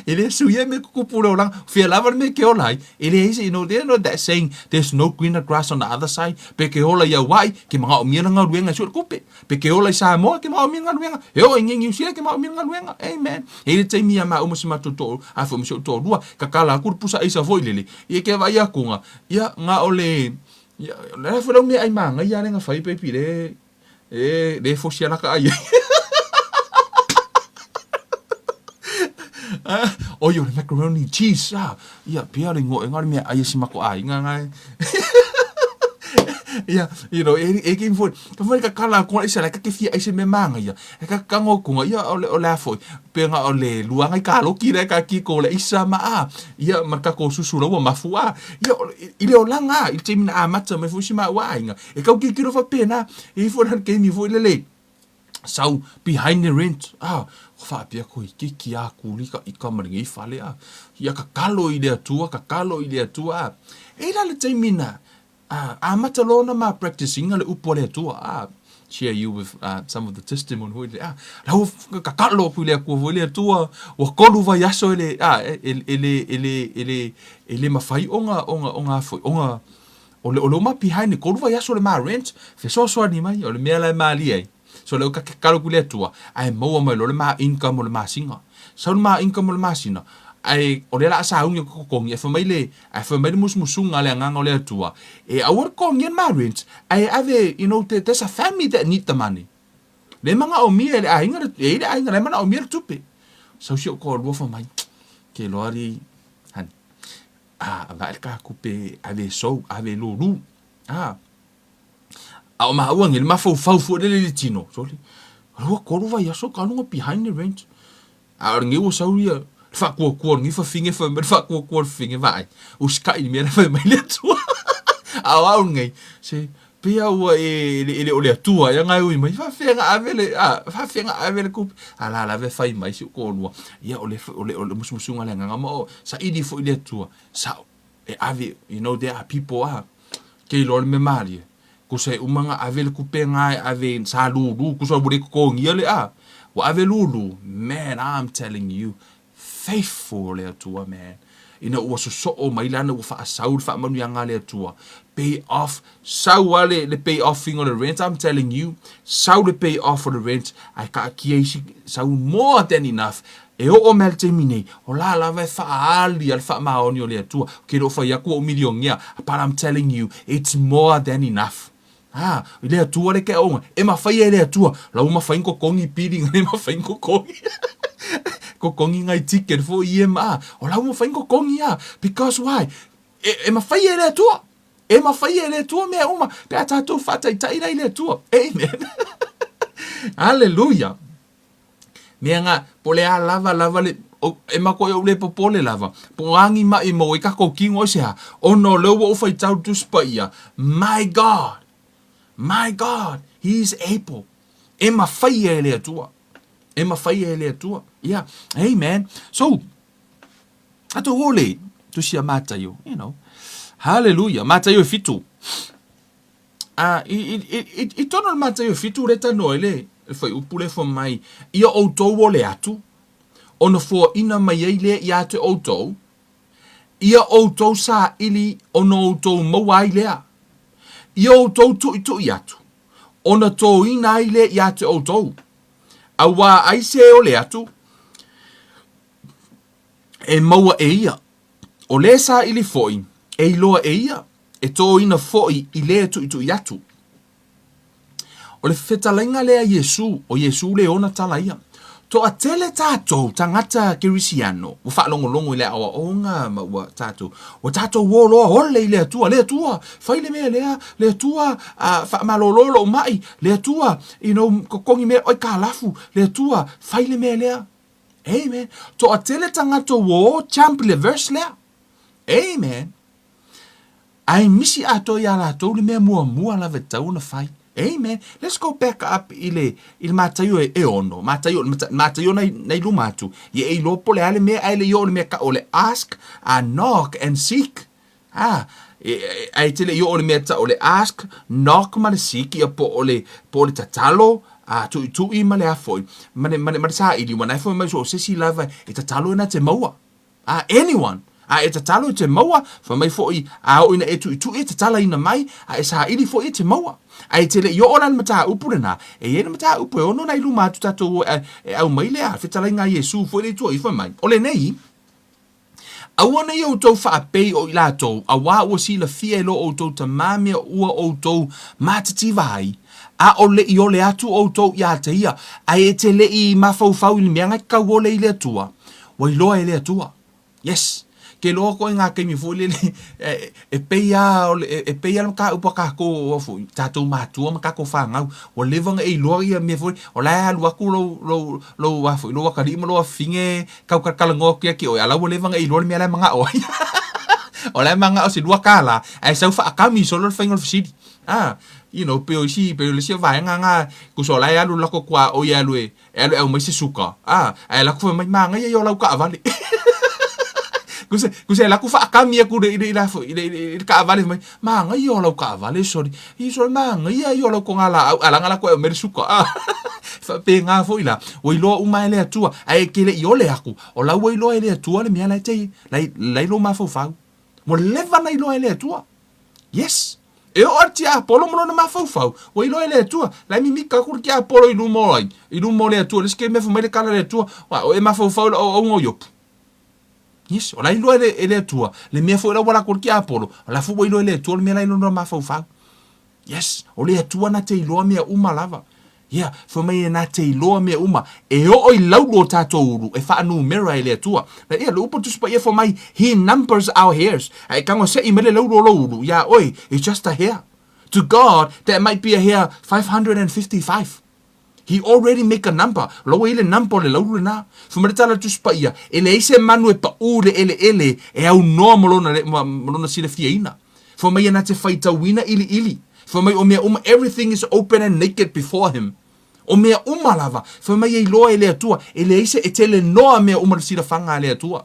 e le suia me kukupu le olaga fia lava le mea ke ola ai. E leai se you know there no that saying there's no greener grass on the other side. Pe ke ola i Aua'i ke manaomia le galuega e sue le kupe. Pe ke ola i Samoa ke manaomia le galuega. E oo i Niu Sila ke manaomia le galuega. Amen. E i le taimi ia maua ma si matou to a foi ma si ou toalua kakala aku le pusa aisa foi lele. Ia ke vaai akuga ia na o le Ia, o le a foi lau meaai manaia lea na fai baby le e le fosi ala ka ai ai. Ah, oi o le macaroni cheese ah. Ia, pea le ingoa o le meaai a si matou aiga na e. Ia, you know, e, e game foi. Ka foi ka kala ko isa la ka ke fia ai se me manaia. E ka kango kunga ia o le o le a foi. Pe nga o le luanga i ka loki le ka ki ko le isa ma a. Ia ma ka ko susu la ua mafu a. Ia i le olaga a i le taimi na amata mai foi si maua aiga. E kau kilokilo faapena e ifo la le taimi foi lele sau behind the rent a ko faapea koe ke ki a kuli ka ika ma lenei fale a. Ia kakalo i le Atua kakalo i le Atua a. E i la le taimi na A, amata loa ona ma practice ina le upu a le Atua, a, share you with uh, some of the testimony foi le, a, la ua kakalo aku i le Atua foi le Atua, ua kolu vaiaso e le, a, e, e, e le, e le, e le, e le mawhai o ngā, o ngā, o ngā foi, o ngā, o le, o le oma behind e kolu vaiaso le ma rent, fesoasoani mai, o le mea la e malie ai. So le o ka kakalo ku le Atua, ae maua mai loa le ma income o le masina. Sau le ma income o le masina, ae o lea la a sauni o ka kokogi, ae fai mai le, ae fai mai le musumusuga a le Agaga o le Atua, e aua le kokogia le ma rent, ae ave, you know, there's a family that need the money. Le manaomia e le aiga, e i ai le aiga la e manaomia le tupe. Sau si ou toalua fai mai, ke loa alii, honey, a, avea le ka tupe ave e sou, ave e lulu, a, A o maua nei le mafaufau foi lele i le tino, sole, ua kolu vaiaso ka alu behind the rent. A o lenei ua sau ia le faatuatua o lenei fafine fai mai le faatuatua o le fafine vaai, usitai i le mea la e fai mai le Atua. A o au lenei, se pei lava ua e, e le o le Atua ea na e ui mai, faafefea na ave le, a, faafefea na ave le tupe. A la lava e fai mai si ou toalua, ia o le, o le, o le musumusuga a le Agaga ma o saili foi le Atua, sao. E ave, you know there are people a, ke iloa le mea malie, kusa e uma na ave le kupe nga e ave sa lulu, kusa ua le totogia le a, ua ave lulu, man I'm telling you, faithful le Atua man, ina ua sosoo mai lana ua faasau le faamanuiaga a le Atua, pay off, sau a le, le pay off ina o le rent, I'm telling you, sau le pay off o le rent, ae kaatia isi, sau more than enough, E oo mai le taimi nei, o la lava e faaali a le faamaoni o le Atua. Ou te le o fai atu ua ou milionea, but I'm telling you, it's more than enough. Ah, i le Atua le keaoga, e mafai e le Atua, la ua mafai na totogi pili na le mafai na totogi. Totogi nai ticket foi ia ma, o la ua mafai na totogi a, because why? E, e mafai e le Atua. E mafai e le Atua mea uma, pe a tatou faataitai la i le Atua. Amen. Hallelujah. Mea nga, po le a lava lava le, o, e mako e ou le popole lava, po o a ni maʻi mau ai kakou kino ai se ha, ona o lea ua ou faitau le Tusi Paia, My God, my God, He is able. E mafai e le Atua. E mafai e le Atua. Yeah. Amen. So, tatou o le Tusi a Mataio, you know. Hallelujah. Mataio e fitu. A, i, i, i, i, i tonu o le Mataio e fitu lea e talanoa ai le, le fuaiupu lea fai mai, Ia outou o le atu, ona foaina mai ai lea ia te outou, ia outou saili ona outou maua ai lea, ia outou tuitui atu, ona toina ai lea ia te outou. Auā ai se o le atu, e maua e ia. ʻO le saʻili foi, e iloa e ia, e tōina foi i le tuʻituʻi atu. O le fetalaiga lea a Iesū, ʻo Iesū le ona tala ia. Toatele tatou tagata Kerisiano ua faalogologo i le aoaoga ma ua tatou, ua tatou o loa ole i le Atua, Le Atua, fai le mea lea, le Atua, faamalolo lou maʻi, le Atua, you know, totogi mea aikalafu, le Atua, fai le mea lea. Amen. Toatele tagata ua o jump i le verse lea. Amen. Ae misi atoa iā latou le mea muamua lava e tatau ona fai. Amen. Let's go back up i le, i le Mataio e, e ono. Mataio, Mataio nai, nai luma atu. Ia e iloa po o le a le mea ae le i oo le mea ka o le ask, knock and seek. Ah, e, e, ae te le i oo le mea ta o le ask, knock ma le seek, ia po o le, po o le tatalo, a tuʻituʻi ma le a foi, ma le, ma le, ma le saili, ua na e foi mai so o se isi lava e tatalo e na te maua. A anyone, a e tatalo e te maua, fai mai foi, a oo ina e tuʻituʻi e tatalaina mai, a e saili foi e te maua. A e te le i oo la i le mataupu lena, e i ai le mataupu e ono ona i luma atu tatou e, e aumai le a, fetalaiga a Iesu foi le i tua ifo mai. O lenei, Aua nei outou faapei o i latou, auā ua silafia e lo outou Tamā mea ua outou matitiva ai, a o le i ole atu outou iā te ia, ae e te le i mafaufau i le mea ngai kau ole i le Atua, ua iloa e le Atua. Yes. Ke loa koe ngā taimi foi lele, e pei a, e pei a le mataupu a kākou foi, tātou mātua ma kākou whānau, ua leva ona e iloa ia mea foi, o la e alu atu lou, lou, lou, a foi, lou atalii ma lou afafine tau talatalanoa atu ia te oe, a la ua leva ona e iloa le mea la e manao ai. O la e manao se $2, ae sau faakami solo le faiga o le fesili. Ah, you know, pei o isi, pei o le isi vaega na, tusa o la e alu le latou tuaoi e alu e, e alu e aumai se suka, ah, ae alu atu fai mai, manaia ia o lau taavale. Tusa, tusa e alu atu faakami atu i le, i le, i le, i le taavale fai mai, manaia ia o lau taavale sole. Ia sole manaia ia o lau togalaau, ae leaga latou e aumai le suka, ah. Faapena foi la, ua iloa uma e le Atua, ae e te le i ole atu, o la ua iloa e le Atua le mea la e te, la i lou mafaufau. Ua leva ona iloa e le Atua. Yes. E oo a le tiapolo ma lona mafaufau, ua iloa e le Atua. La e mimika atu le tiapolo i luma o ai? I luma o le Atua. Le isi mea fai mai le tala a le Atua, Ua, o e mafaufau i le auaunaga o Iopu. Yes, o la e iloa e le, e le Atua. Le mea foi la ua lako le tiapolo, o la foi ua iloa e le Atua le mea la i lona mafaufau. Yes, o le Atua na te iloa mea uma lava. Ia, fai mai e na te iloa mea uma, e oo i laulu o tatou ulu, e faanumera e le Atua. Na ia, le upu a le Tusi Paia fai mai, He numbers our hairs. A e tago seʻi mai le laulu o lou ulu, iā oe, it's just a hair. To God, that might be a hair 555. He already make a number. O la ua i ai le number o le laulu lena. Fai mai le tala a le Tusi Paia, e leai se manu e paʻū i le ʻeleʻele e aunoa ma lona, ma lona silafiaina. Fai mai na te faitauina iliili. Fai mai o mea uma, everything is open and naked before him. O mea uma lava, fai mai e iloa e le Atua, e leai se, e tele noa mea uma le silafaga a le Atua.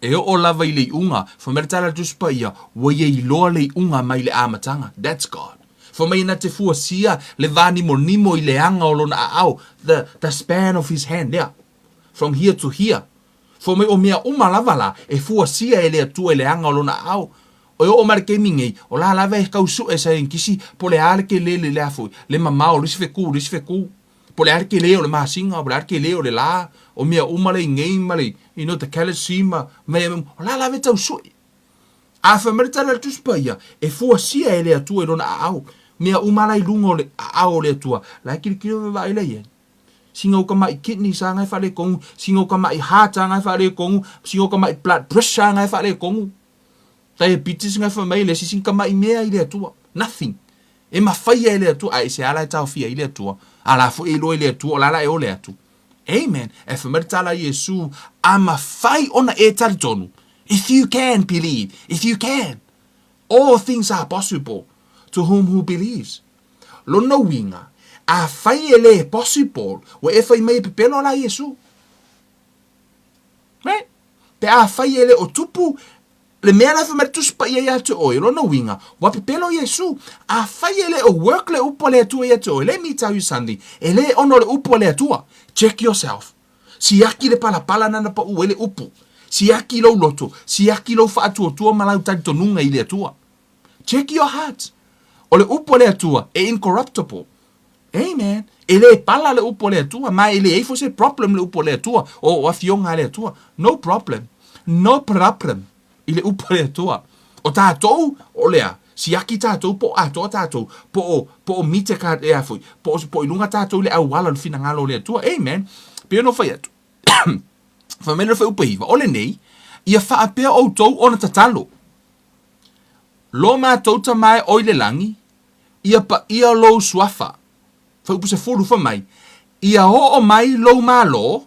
E oo lava i le iuga, fai mai le tala a le Tusi Paia, ua ia iloa le iuga mai le amataga. That's God. Fai mai na te fuasia le vānimonimo i le aga o lona aao, the, the span of his hand, lea. From here to here. Fai mai o mea uma lava la e fuasia e le Atua i le aga o lona aao. E oo mai le taimi nei, o la lava e tau sue e saienitisi po o le a le tele le lea foi, le mamao o le isi fetu i le isi fetu. Po o le a le tele o le masina, po o le a le tele o le la, o mea uma le inei ma le, you know, the galaxy ma mea uma, o la lava e tau sue. A fai mai le tala a le Tusi Paia, e fuasia e le Atua i lona aao, mea uma la i luga o le aao o le Atua, la e tilotilo vaavaai la i ai. Sina uka maʻi kidney sa ngai faaletonu, sina uka maʻi heart sa ngai faaletonu, sina uka maʻi blood pressure sa ngai faaletonu. Diabetes ngai fai mai le isi sina tamaʻi mea i le Atua. Nothing. E mafaia e le Atua, ae se ala e taofia ai le Atua. A la foi e iloa i le Atua, o la la e ole atu. Amen. E fai mai le tala a Iesu, a mafai ona e talitonu. If you can believe, if you can. All things are possible to whom who believes. Lona uiga, afai e le possible, ua e fai mai e pepelo la Iesu. Right? Pe afai e le o tupu, le mea la e fai mai le Tusi Paia ia te oe, lona uiga, ua pepelo Iesu. Afai e le o work le upu a le Atua ia te oe, let me tell you something, e le ono le upu a le Atua. Check yourself. Siaki le palapala nana paʻu ai le upu. Siaki lou loto, siaki lou faatuatua ma lau talitonuga i le Atua. Check your heart. O le upu a le Atua e incorruptible. Amen. E le pala le upu a le Atua, ma e leai foi se problem le upu a le Atua, o, o afioga a le Atua. No problem. No problem i le upu a le Atua. O tatou, o le a, siaki tatou po o atoa tatou, po o, po o mite ka, e a foi, po o, po o i luga tatou i le auala o le finagalo o le Atua. Amen. Pei ona ou fai atu. Fai mai le fuaiupu e 9, o lenei, ia faapea outou ona tatalo. Lo matou Tama e o i le lagi, ia paia lou suafa. Fuaiupu 10, fai mai, ia oo mai lou Malo,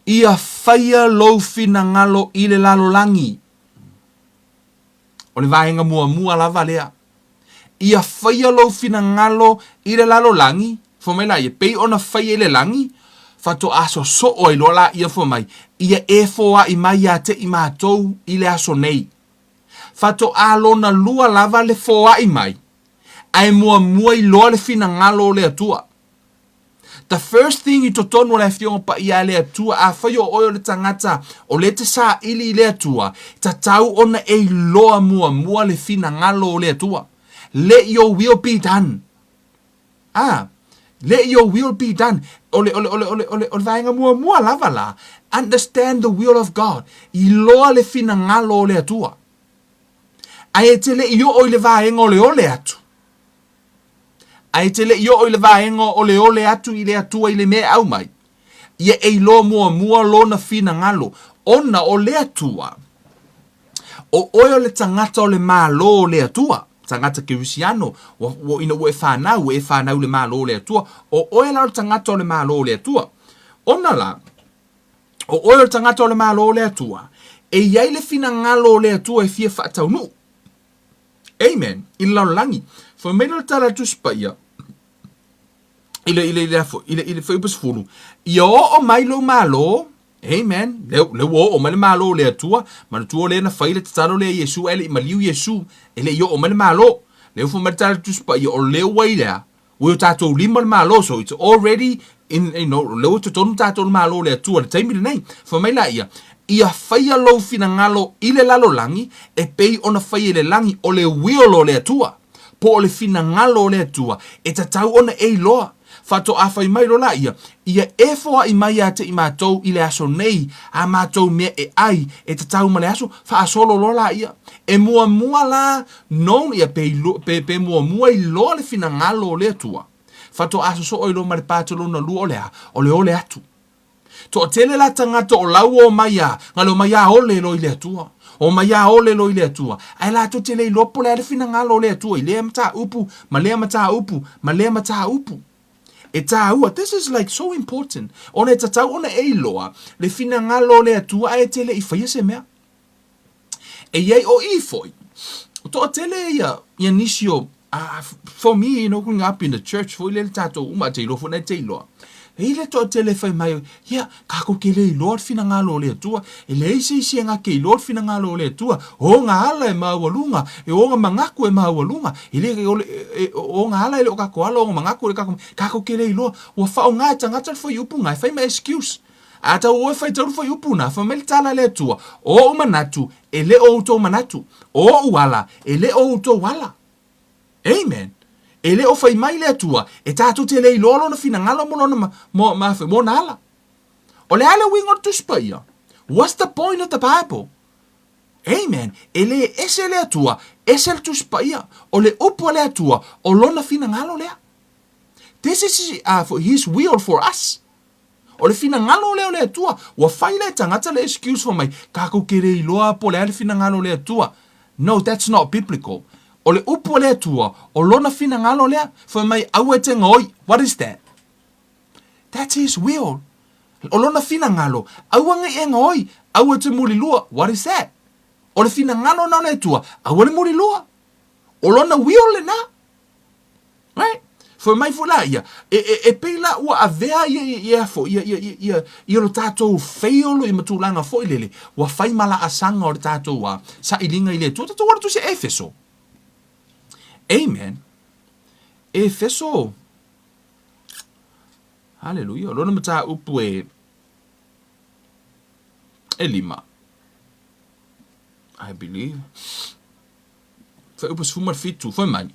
ia faia lou finagalo i le lalolagi. O le vaega muamua lava lea. Ia faia lou finagalo i le lalolagi, fai mai laia, pei ona faia i le lagi, faatoa sosoo ai loa laia fai mai, ia e foai mai ia te i matou i le aso nei. Faatoa lona lua lava le foai mai, ae muamua iloa le finagalo o le Atua. The first thing i totonu o le Afioga Paia a le Atua, afai o oe o le tagata o lea e te saili i le Atua, tatau ona e iloa muamua le finagalo o le Atua. Let your will be done. Ah, let your will be done. O le, o le, o le, o le, o le, o le vaega muamua lava la, understand the will of God. Iloa le finagalo o le Atua. Ae e te le i oo i le vaega o le ole atu. Ae te le i oo i le vaega o le ole atu i le Atua i le mea e aumai, ia e iloa muamua lona finagalo, ona o le Atua, o oe o le tagata o le Malo o le Atua, tagata kerisiano, ua, ua, ina ua e fanau, ua e fanau i le Malo o le Atua, o oe la o le tagata o le Malo o le Atua. Ona la, o oe o le tagata o le Malo o le Atua, e i ai le finagalo o le Atua e fia faataunuu. Amen. I le lalolagi. Fai mai le tala a le Tusi Paia, i le, i le, i le, i le, i le fuaiupu 10, ia oo mai lou malo, amen, lea, lea ua oo mai le malo o le Atua, manatua lea na fai le tatalo lea Iesu, ae le i maliu Iesu, e le i oo mai le malo. Lea ua fai mai le tala a le Tusi Paia, o lea ua i le a? Ua i o tatou lima le Malo, so it's already in, you know, lea ua i totonu tatou i le Malo o le Atua i le taimi lenei. Fai mai laia, Ia faia lou finagalo i le lalolagi e pei ona faia i le lagi, o le will o le Atua, po o le finagalo o le Atua, e tatau ona e iloa. Faatoa fai mai loa laia, Ia e foai mai ia te i matou i le aso nei a matou mea e ai, e tatau ma le aso, faasolo loa laia. E muamua la known ia pe, pe, pe muamua iloa le finagalo o le Atua. Faatoa sosoo iloa ma le pato lona lua o le a? O le ole atu. Toatele la tagata o la ua omai a, na le omai a ole loa i le Atua. Omai a ole loa i le Atua. Ae latou te le iloa po o le a le finagalo o le Atua i lea mataupu, ma lea mataupu, ma lea mataupu. E tāua, this is like so important, ona e tatau ona e iloa le finagalo o le Atua ae te le i faia se mea. E i ai o i foi, o toatele ia, ia nisi o, uh, for me, you know, growing up in the church foi lele tatou uma, te iloa foi na te iloa. E i le toatele fai mai, ia, kākou ke le iloa le finagalo o le Atua, e leai se isi e ngā ke iloa le finagalo o le Atua, o ngā ala e maualuga, e o ngā mangaku e maualuga, e le, o, le, e, o ngā ala e le o kākou ala, o ngā mangaku e le kākou, kākou ke le iloa, ua whaonga e tangata le fuaiupu ngā, e whai ma excuse. A tau oe faitau le fuaiupu na, fai mai le tala a le Atua, O ou manatu, e le o outou manatu, o ou ala, e le o outou ala. Amen. E le o fai mai le Atua, e tatou te le iloa lona finagalo mo lona, mo, ma, mo ona ala. O le a le uiga o le Tusi Paia? What's the point of the Bible? Amen. E le ese le Atua, ese le Tusi Paia. O le upu a le Atua, o lona finagalo lea. This is for his will for us. O le finagalo lea o le Atua. Ua fai la e tagata le excuse fai mai, kakou ke le iloa po o le a le finagalo o le Atua. No, that's not biblical. O le upu a le Atua, o lona finagalo lea. Fai mai, aua e te gaoi. What is that? That's his will. O lona finagalo, aua nei e gaoi, aua e te mulilua. What is that? O le finagalo na o le Atua, aua le mulilua. O lona will lena. Right? Fai mai foi la ia, e, e, e pei la ua avea ia, ia, ia, fo, ia, ia, ia, ia, ia lo tatou fail i matulaga foi lele, ua fai ma laasaga o le tatou a, sailiga i le Atua, tatou alu tusi Efeso. Amen. Efeso. Hallelujah. Lona mataupu e, e lima. I believe. Fuaiupu 17, fai mai,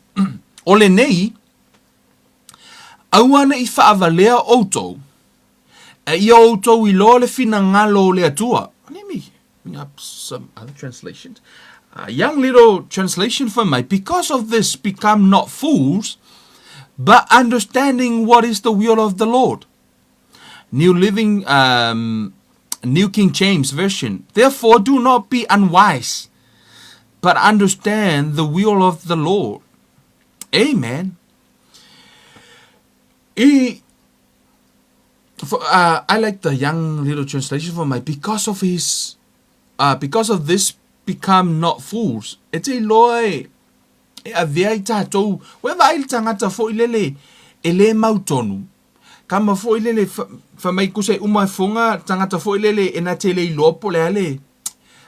O lenei, Aua ne i faavalea outou, a ia outou iloa le finagalo o le Atua. Let me bring up some other translations. A young little translation fai mai, Because of this become not fools, but understanding what is the will of the Lord. New Living, um, New King James Version. Therefore do not be unwise, but understand the will of the Lord. Amen. I, for, uh, I like the young little translation for my because of his uh, because of this become not fools. E te iloa e, e avea i tātou, ua vaai le tagata foi lele e lē mau tonu. Kama foi lele fai mai kusa e uma e foga tagata foi lele e na te le iloa po o le a le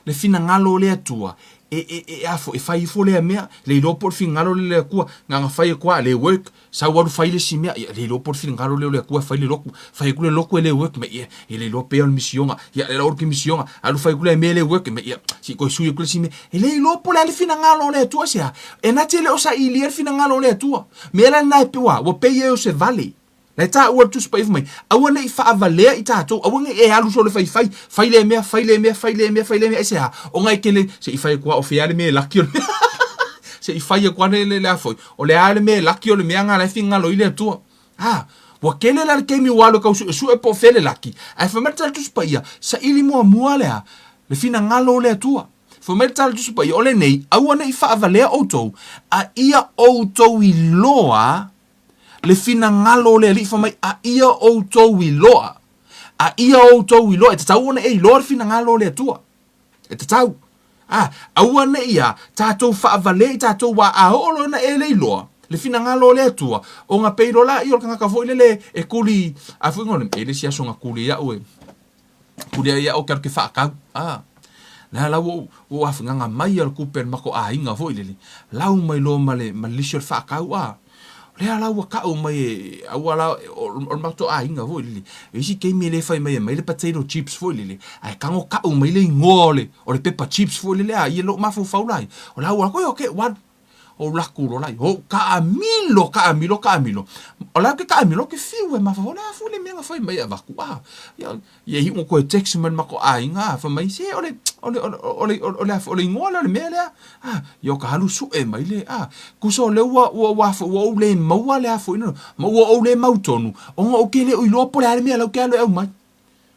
le finagalo o le Atua e e e a foi e fai ifo lea mea le iloa po o le finagalo lea o le Atua na ona fai atu lava le work sau alu fai le isi mea ia le iloa po o le finagalo lea o le Atua e fai le lotu fai atu le lotu e le work mai ia e le iloa pea o le misioga ia le lau ke misioga alu fai atu lea mea e le work mai ia se i toe sui atu le isi mea e le iloa po o le a le finagalo o le Atua aisea e na te le o sailia le finagalo o le Atua mea la lena e pei ua ua pei ai o se vale La e taua le Tusi Paia fai mai, Aua ne i faavalea i tatou, aua ne i e alu solo faifai, fai lea mea, fai lea mea, fai lea mea, fai lea mea, aisea? Ona e kele, se i fai atu lava o fea le mea e laki o le mea. Se i fai atu lava le, le, le a foi, o le a le mea e laki o le mea na la e finagalo ai le Atua. A, ua kele la le taimi ua alu e tau suesue po o fea le laki, ae fai mai le tala Tusi Paia, saili muamua le a? Le finagalo o le Atua. Fai mai le tala Tusi Paia, o lenei, aua ne i faavalea outou, a ia outou iloa le finagalo o le Alii fai mai, a ia outou iloa, a ia outou iloa, e tatau ona e iloa le finagalo o le Atua. E tatau. A, aua ne i a tatou faavalea i tatou wā, a oo loa ina e le iloa le finagalo o le Atua, ona pei loa laia o le tagata foi lele e kuli, a foi ngone, e le isi aso na kuli ai au e, Kuli ai au ke alu ke whaakau. Ah. Lea la ua ua awhinganga mai a le kupe le mako āinga foi lele. Lau mai loa ma le ma le lisi o le whaakau ah. Lea la ua kau mai e aua la o le mato āinga foi lele. E isi taimi e le whai mai e mai le potato chips foi lele. Ae tango kau mai le ingoa o le o le pepper chips foi lele ah ia lou mafaufau la ia. O la ua koe okay one O laku loa lai, o kaamilo, kaamilo, kaamilo. O la ke kaamilo ke fiu e mafaufau, le a foi le mea na fai mai e avaku, a. Ia, ia iu ina koe text mai le matou aiga, a, fai mai, se o le, o le, o le, o le, o le, o le igoa lea o le mea lea, a. Ia o ka alu sue mai le, a. Kusa o lea ua, ua, ua, ua ou le maua le a foi ma ua ou le mautonu, ona ou ke le o iloa po o le a le mea la ou ke alu e aumai.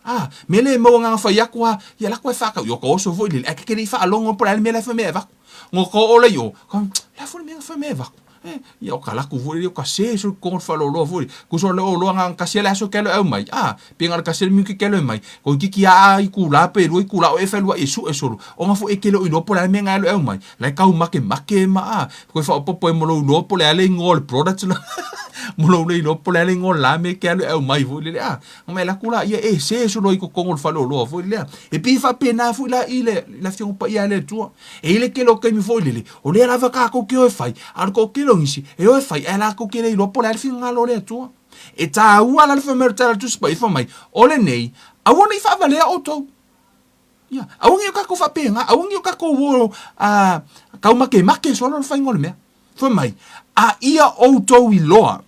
A, mea lea e maua ngana fai atu a, ia lako e whakau, i o ka oso foi lele, ae ke le i whaalongo po le a le mea la e fai mea e vaku. Ngo ka o lei o, ka, la foi le mea na fai mea e vaku. Eh, ia o ka laku foi lele, o ka se so kongo le whaaloaloa foi lele. Kuso le o loa ngana kasi le aso ke alu e au mai. A, pe ngana kasi le miuki ke alu e mai. Ko kiki a i ku la pe lua i ku la o e whaelua i su e solo. O nga foi e ke le o iloa po le a le mea nga alu e au mai. La e kau make make ma a. Koe whaopopo e mo lou iloa po le a le ingoa o le product la. Mo lou le iloa po le a le ingoa o le la me ke alu e au mai foi lele. A, Mai la kula ia e se solo i kokongo le fale oloa foi lea. E pei e faapena foi la i le le afioga paia a le Atua. E i le tele o taimi foi lele, o lea lava tatou ke o e fai, a o le toatele o nisi, e o e fai ae latou ke le iloa po o le a le finagalo o le Atua. E taua la le fai mai o le tala a le Tusi Paia fai mai, o lenei, aua ne i faavalea outou. Ia, aua ne i o tatou faapena, aua ne i o tatou o a taumakemake solo le faiga o le mea. Fai mai, a ia outou iloa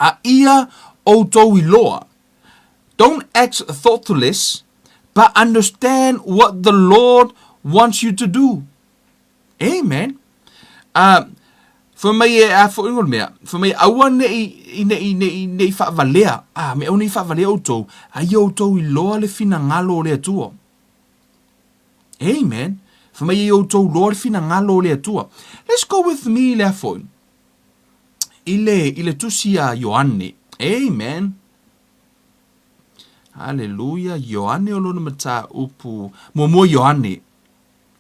A ia outou iloa, Don't act thoughtless, but understand what the Lord wants you to do. Amen. Uh, fai mai e a foi le mea, fai mai aua nei nei nei nei faavalea, a me aua nei faavalea outou, a ia outou iloa le finagalo o le Atua. Amen. Fai mai ia outou iloa le finagalo o le Atua. Let's go with me le a foi. I le, i le tusi a Ioane. Amen. Haleluia. Ioane o lona mataupu. Muamua Ioane.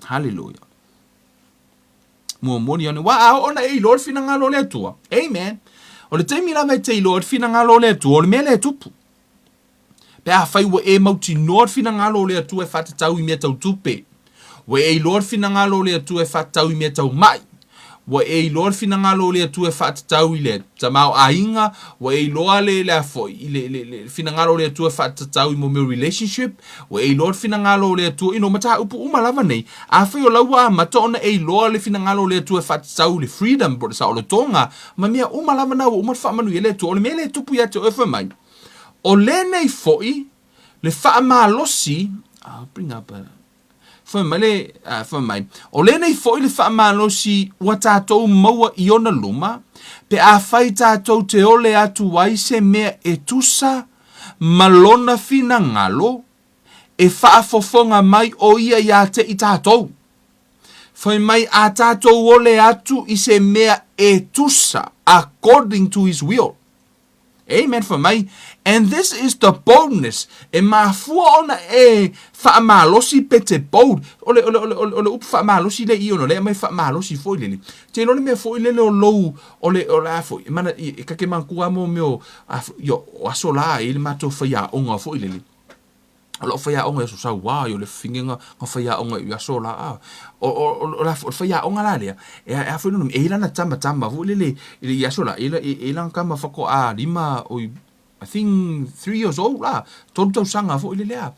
Haleluia. Muamua Ioane. Wa a oo na e iloa le finagalo o le Atua. Amen. O le taimi lava e te iloa le finagalo o le Atua, o le mea lea e tupu. Pe afai ua e mautinoa le finagalo o le Atua e faatatau i mea tau tupe, ua e iloa le finagalo o le Atua e faatatau i mea tau ma'i, Ua e iloa le finagalo o le Atua e faatatau i le tamaoaiga, ua e iloa le, le a foi, i le, le, le finagalo o le Atua e faatatau i mo mea o relationship, ua e iloa le finagalo o le Atua, you know, mataupu uma lava nei. Afai o la ua amata ona e iloa le finagalo o le Atua e faatatau i le freedom po o le saolotoga, ma mea uma lava na ua uma ona faamanuia le Atua. O le mea lea e tupu ia te oe fai mai, o lenei foi le faamalosi, I'll bring up a, Fai mai le, fai mai, o lenei foi le faamalosi ua tatou maua i ona luma, pe afai tatou te ole atu ai se mea e tusa ma lona finagalo, e faafofoga mai o ia ia te i tatou. Fai mai, a tatou ole atu i se mea e tusa, according to his will. Amen Fai mai, And this is the boldness, e mafua ona e faamalosi pe te bold, o le, o le, o le, o le upu faamalosi lea i ona lea mai faamalosi foi lele. Te iloa le mea foi lele o lou, o le, o le a foi, e mana, e kake manatua mo mea o, a, o aso la e i le matou faiaoga foi lele. O lau faiaoga i aso Saua, i o le fafine na faiaoga i aso la, a. O, o, o, o, o le faiaoga la lea, e, a foi lona, e i ai lana tama tama foi lele i aso la, e i ai lana tama faatoa lima, oi, I think 3 years old la, 3 tausaga foi lele a.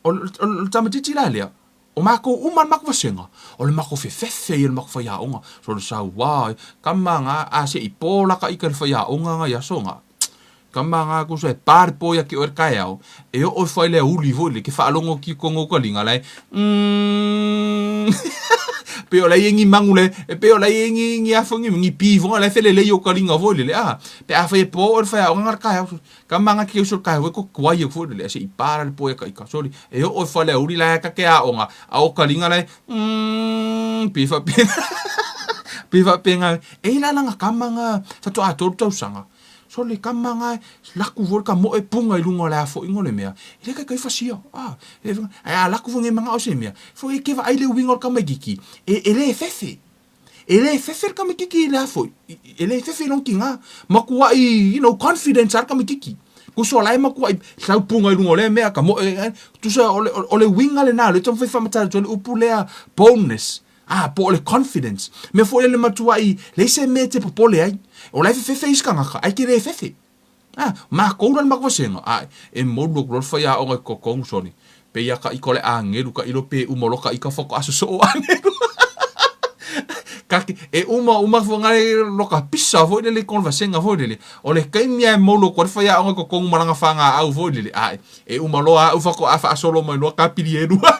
O, o, o le tamaitiiti la lea, o makou uma le makou vasega, o le makou fefefe ia o le makou faiaoga, so le Saua, tama na, a se i po la ka ika i le faiaoga na i aso na. Tama nga kusa e pa le po ia ke oe le taeao, e oo ifo ai le aoauli foi lele, ke faalogo atu i totonu o kaliga la e mm pei o la e i ai ni manu le, e pei o la e i ai ni, ni a foi ni, ni pi foi la e felelei o kaliga foi lele, a, pe afai e po oe le faiaoga na le taeao, tama nga ke uso le taeao foi ko tuai atu foi lele, ae se i pa la le po ia ka ika, soli, e oo ifo ai le aoauli la e ta te aoga, a o kaliga la e mm pei faapena, pei faapena, e i ai la lana tama na faatoa 3 tausaga, Sole kama nga laku foi ka moe punga i luga o le afoaiga o le mea, e le taitai fasia. A, e, ae a laku foi nei manao se mea, foi e ke vaai le uiga o le tamaititi, e, e le fefe. E le fefe le tamaititi i le afoai, e le fefe i lona tiga. Matuai, you know, confidence lava le tamaititi. Tusa o la e matuai sau punga i luga o lea mea, ka moe, tusa o le, o le uiga lena, o lea e taumafai e faamatala atu ai le upu lea, boldness. A, po o le confidence. Mea foi lea le matuai leai se mea e te popole ai. O la e fefefe isi tagata, ae te le fefe. A, matou la le matou vasega, ae, e molu atu loa le faiaoga i totonu soni. Pei a ka ika o le agelu ka ilo pe uma loa ka ika faatoa sosoo agelu. Ka ke, e uma uma foi ngale loka pisa foi lele i totonu o le vasega foi lele. O le taimi lava e molu atu ai le faiaoga i totonu ma lana fagaau foi lele, ae, E uma loa a'u faatoa faasolo mai loa kapili e lua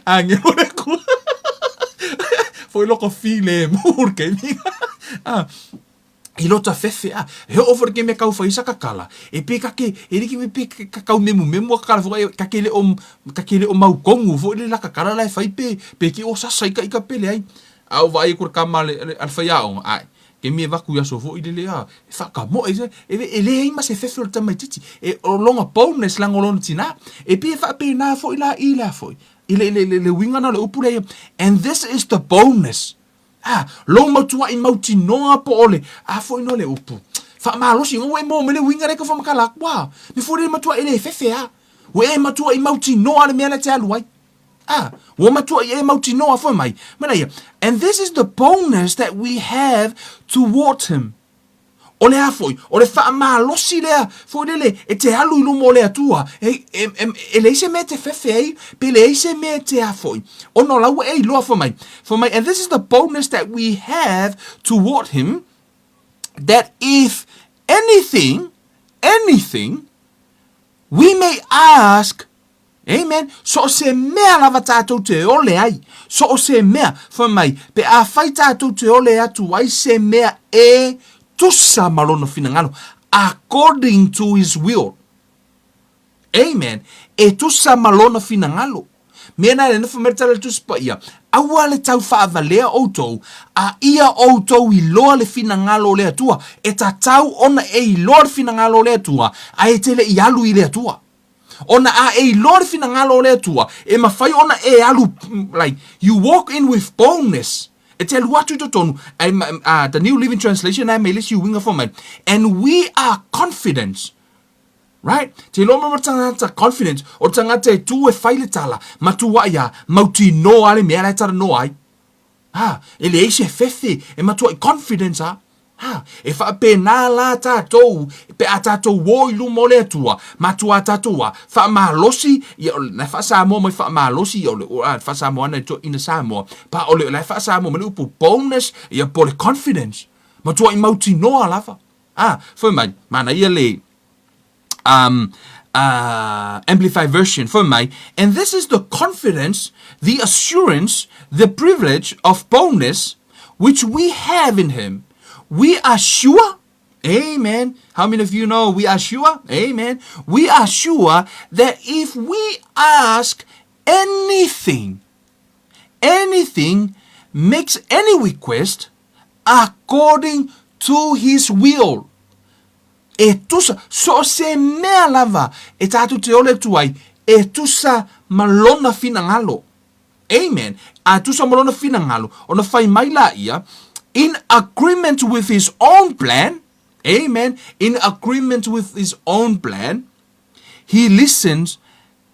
agelu le Atua. Foi loko filemu le taimi a i lota fefe a he oo foi le taimi e tau fai ai sa kakala e pei ka ke e like me pei ka tau memumemu a kakala foi ka ke le o ka ke le o mautonu foi le la kakala la e fai pe pe ke o sasa ika ika pe leai. A ou vaai aku i le kama a le a le faiaoga ae Taimi e avatu i aso foi lele a, e faakamoe se, e, e leai ma se fefe o le tamaititi, e, o lona boldness leaga o lona tina. E pei e faapena foi la i lea foi, i le, le, le, le uiga na o le upu lea ia, and this is the boldness. A, lou matuai mautinoa po o le, a foi no le upu, faamalosi, ua e maua mai le uiga lea e tau faamatala atu, a, mea foi lele matuai le fefe a, ua e matuai mautinoa le mea lea e te alu ai. Ah, ua matuai e mautinoa foi mai. Mea ia, and this is the boldness that we have towards him. O le a foi, o le faamalosi lea foi lele e te alu i luma o le Atua, e, e, e, e leai se mea e te fefe ai, pe leai se mea e te a foi. Ona o la ua e iloa foi mai. Foi mai, and this is the boldness that we have toward him, that if anything, anything, we may ask Amen. So o se mea lava tatou te ole ai, so o se mea, fai mai, pe afai tatou te ole atu ai se mea e tusa ma lona finagalo, according to his will. Amen. E tusa ma lona finagalo. Mea na lena fai mai le tala le Tusi Paia, aua le tau faavalea outou, a ia outou iloa le finagalo o le Atua. E tatau ona e iloa le finagalo o le Atua, ae e te le i alu i le Atua. Ona a e iloa le finagalo o le Atua, e mafai ona e alu, like, you walk in with boldness. E te alu atu i totonu, ai, the New Living Translation ai mai le isi uiga fai mai, and we are confident. Right? Te iloa mai mo le tagata confident, o le tagata e tu e fai le tala, matuai a, mautinoa le mea la e talanoa ai. Ha, e leai se fefe, e matuai confidence a. Ha, e faapena la tatou pe a tatou o i luma o le Atua, matuā tatou a faamalosi, ia o lena e faa-Samoa mai faamalosi, ia o le a faa-Samoana e toeaina Samoa, pa o le la e faa-Samoa mai le upu boldness, ia po o le confidence. Matuai mautinoa lava. A, fai mai, manaia le um, uh, Amplified Version, fai mai, and this is the confidence, the assurance, the privilege of boldness which we have in him. We are sure, amen. How many of you know we are sure? Amen. We are sure that if we ask anything, anything makes any request according to his will. E tusa, so o se mea lava e tātou te ole atu ai, e tusa ma lona finagalo. Amen. A tusa ma lona finagalo, ona fai mai la ia, in agreement with his own plan, amen, in agreement with his own plan, he listens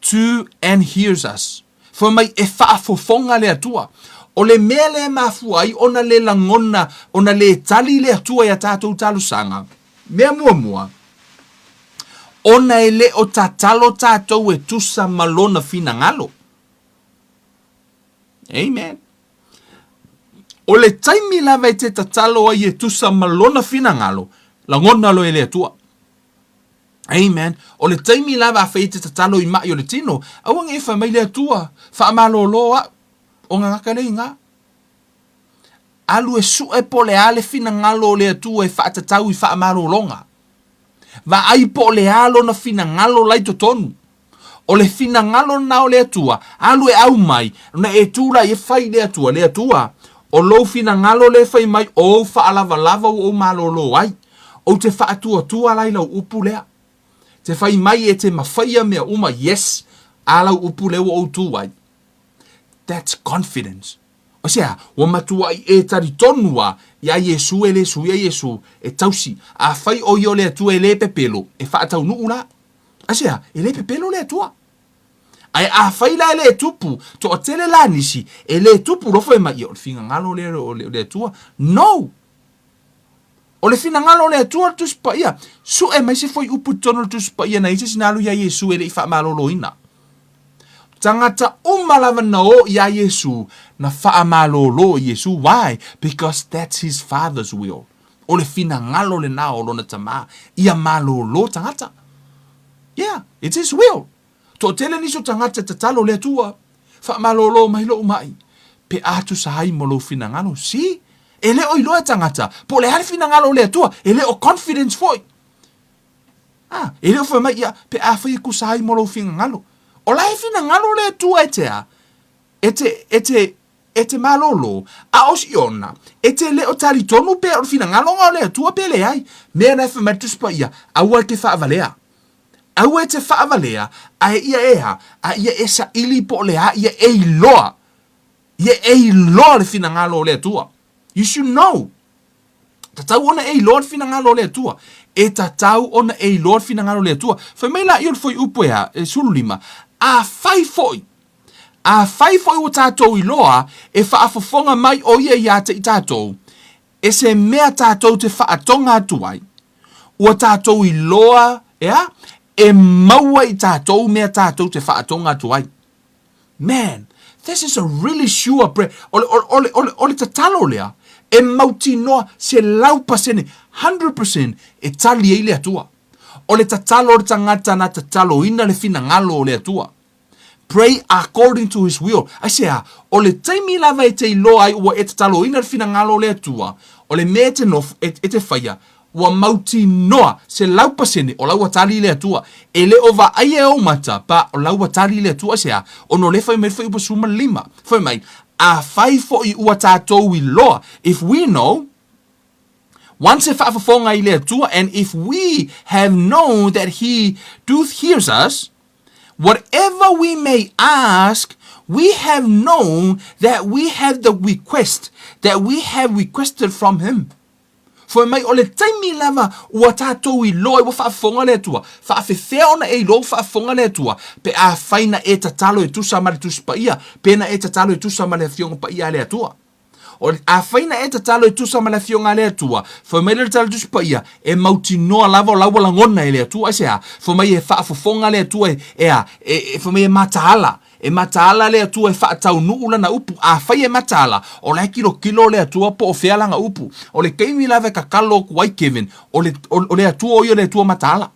to and hears us. Fai mai e faafofoga le Atua. O le mea lea e mafua ai ona le lagona, ona le tali le Atua i a tatou talosaga, mea muamua, ona e le o tatalo tatou e tusa ma Lona finagalo. Amen. O le taimi lava e te tatalo ai e tusa ma Lona finagalo, lagona loa e le Atua. Amen. O le taimi lava afai e te tatalo i maʻi o le tino, aua ne i fai mai le Atua, faamalōlō aʻu, o gagaka le iga. Alu e suʻe po o le a le finagalo o le Atua e faatatau i faamalōlōga. Vaai po o le a lona finagalo la i totonu. O le finagalo lena o le Atua, alu e aumai, ona e tu la e fai i le Atua, le Atua, o lou finagalo lea e fai mai, o ou faalavalava ua ou malōlō ai. Ou te faatuatua la i lau upu lea. Te fai mai e te mafaia mea uma, yes, a lau upu lea ua ou tu ai. That's confidence. O se aha? Ua matuai e talitonu a iā Iesū e le suia Iesū e tausi. Afai o ia o le Atua e le pepelo, e faataunuu la. Aisea? E le pepelo le Atua. Ae afai la e le tupu, toatele la nisi, e le tupu loa fai mai, ia o le finagalo lea o le Atua. No! O le finagalo o le Atua le Tusi Paia. Sue mai se fuaiupu i totonu o le Tusi Paia na i ai se isi na alu iā Iesu e le i faamaloloina. Tagata uma lava na o iā Iesu na faamalolo i Iesu. Why? Because that's his father's will. O le finagalo lena o lona Tama, ia malolo tagata. Yeah, it's his will. Toatele nisi o tagata e tatalo le Atua, Faamalolo mai lou mai, pe a tusa ai mo lou finagalo. See? E le o iloa e tagata, po o le a le finagalo o le Atua, e le o confidence foi. Ah, e le o fai mai ia, pe a fai e tusa ai mo lou finagalo. O la e finagalo le Atua e te a? E te, e te, E te malōlō, a o Siona, e te le o talitonu pea o le finagaloga o le Atua pe leai. Mea na e fai mai le Tusi Paia, Aua e te faavalea. Aua e te faavalea, a e ia e a, a ia e saili po o le a ia e iloa. Ia e iloa le finagalo o le Atua. You should know. Tatau ona e iloa le finagalo o le Atua. E tatau ona e iloa le finagalo o le Atua. Fai mai laia o le fuaiupu e a, e 15, Afai foi, afai foi ua tatou iloa e faafofoga mai o ia ia te i tatou, e se mea tatou te faatoga atu ai, ua tatou iloa, e a, e maua i tatou mea tatou te faatoga atu ai. Man, this is a really sure prayer. O le, o le, o le, o le tatalo lea, e mautinoa 100%, 100% e tali ai le Atua. O le tatalo o le tagata na tataloina le finagalo o le Atua. Pray according to his will. Aisea? O le taimi lava e te iloa ai ua e tataloina le finagalo o le Atua, o le mea e te nofo, e, e te faia, Ua mautinoa 100% o la ua tali le Atua. E le o vaaia e ou mata, pa o la ua tali le Atua. Aisea? Ona o lea fai mai le fuaiupu 15, fai mai, Afai foi ua tatou iloa, if we know, once e faafofoga i le Atua, and if we have known that he doth hears us, whatever we may ask, we have known that we have the request that we have requested from him. Fai mai, o le taimi lava ua tatou iloa ai ua faafofoga le Atua, faafefea ona e iloa ua faafofoga le Atua, pe afai na e tatalo e tusa ma le Tusi Paia, pe na e tatalo e tusa ma le Afioga Paia a le Atua. O, afai na e tatalo e tusa ma le Afioga a le Atua, fai mai lea o le Tala Tusi Paia, e mautinoa lava o la ua lagona e le Atua. Aisea? Fai mai e faafofoga le Atua e, e a? E, e, fai mai e mataala. E mataala le Atua e faataunuu lana upu. Afai e mataala, o la e kilokilo le Atua po o fea lana upu. O le taimi lava e tatalo atu ai Kevin, o le, o, o le Atua o ia o le Atua mataala.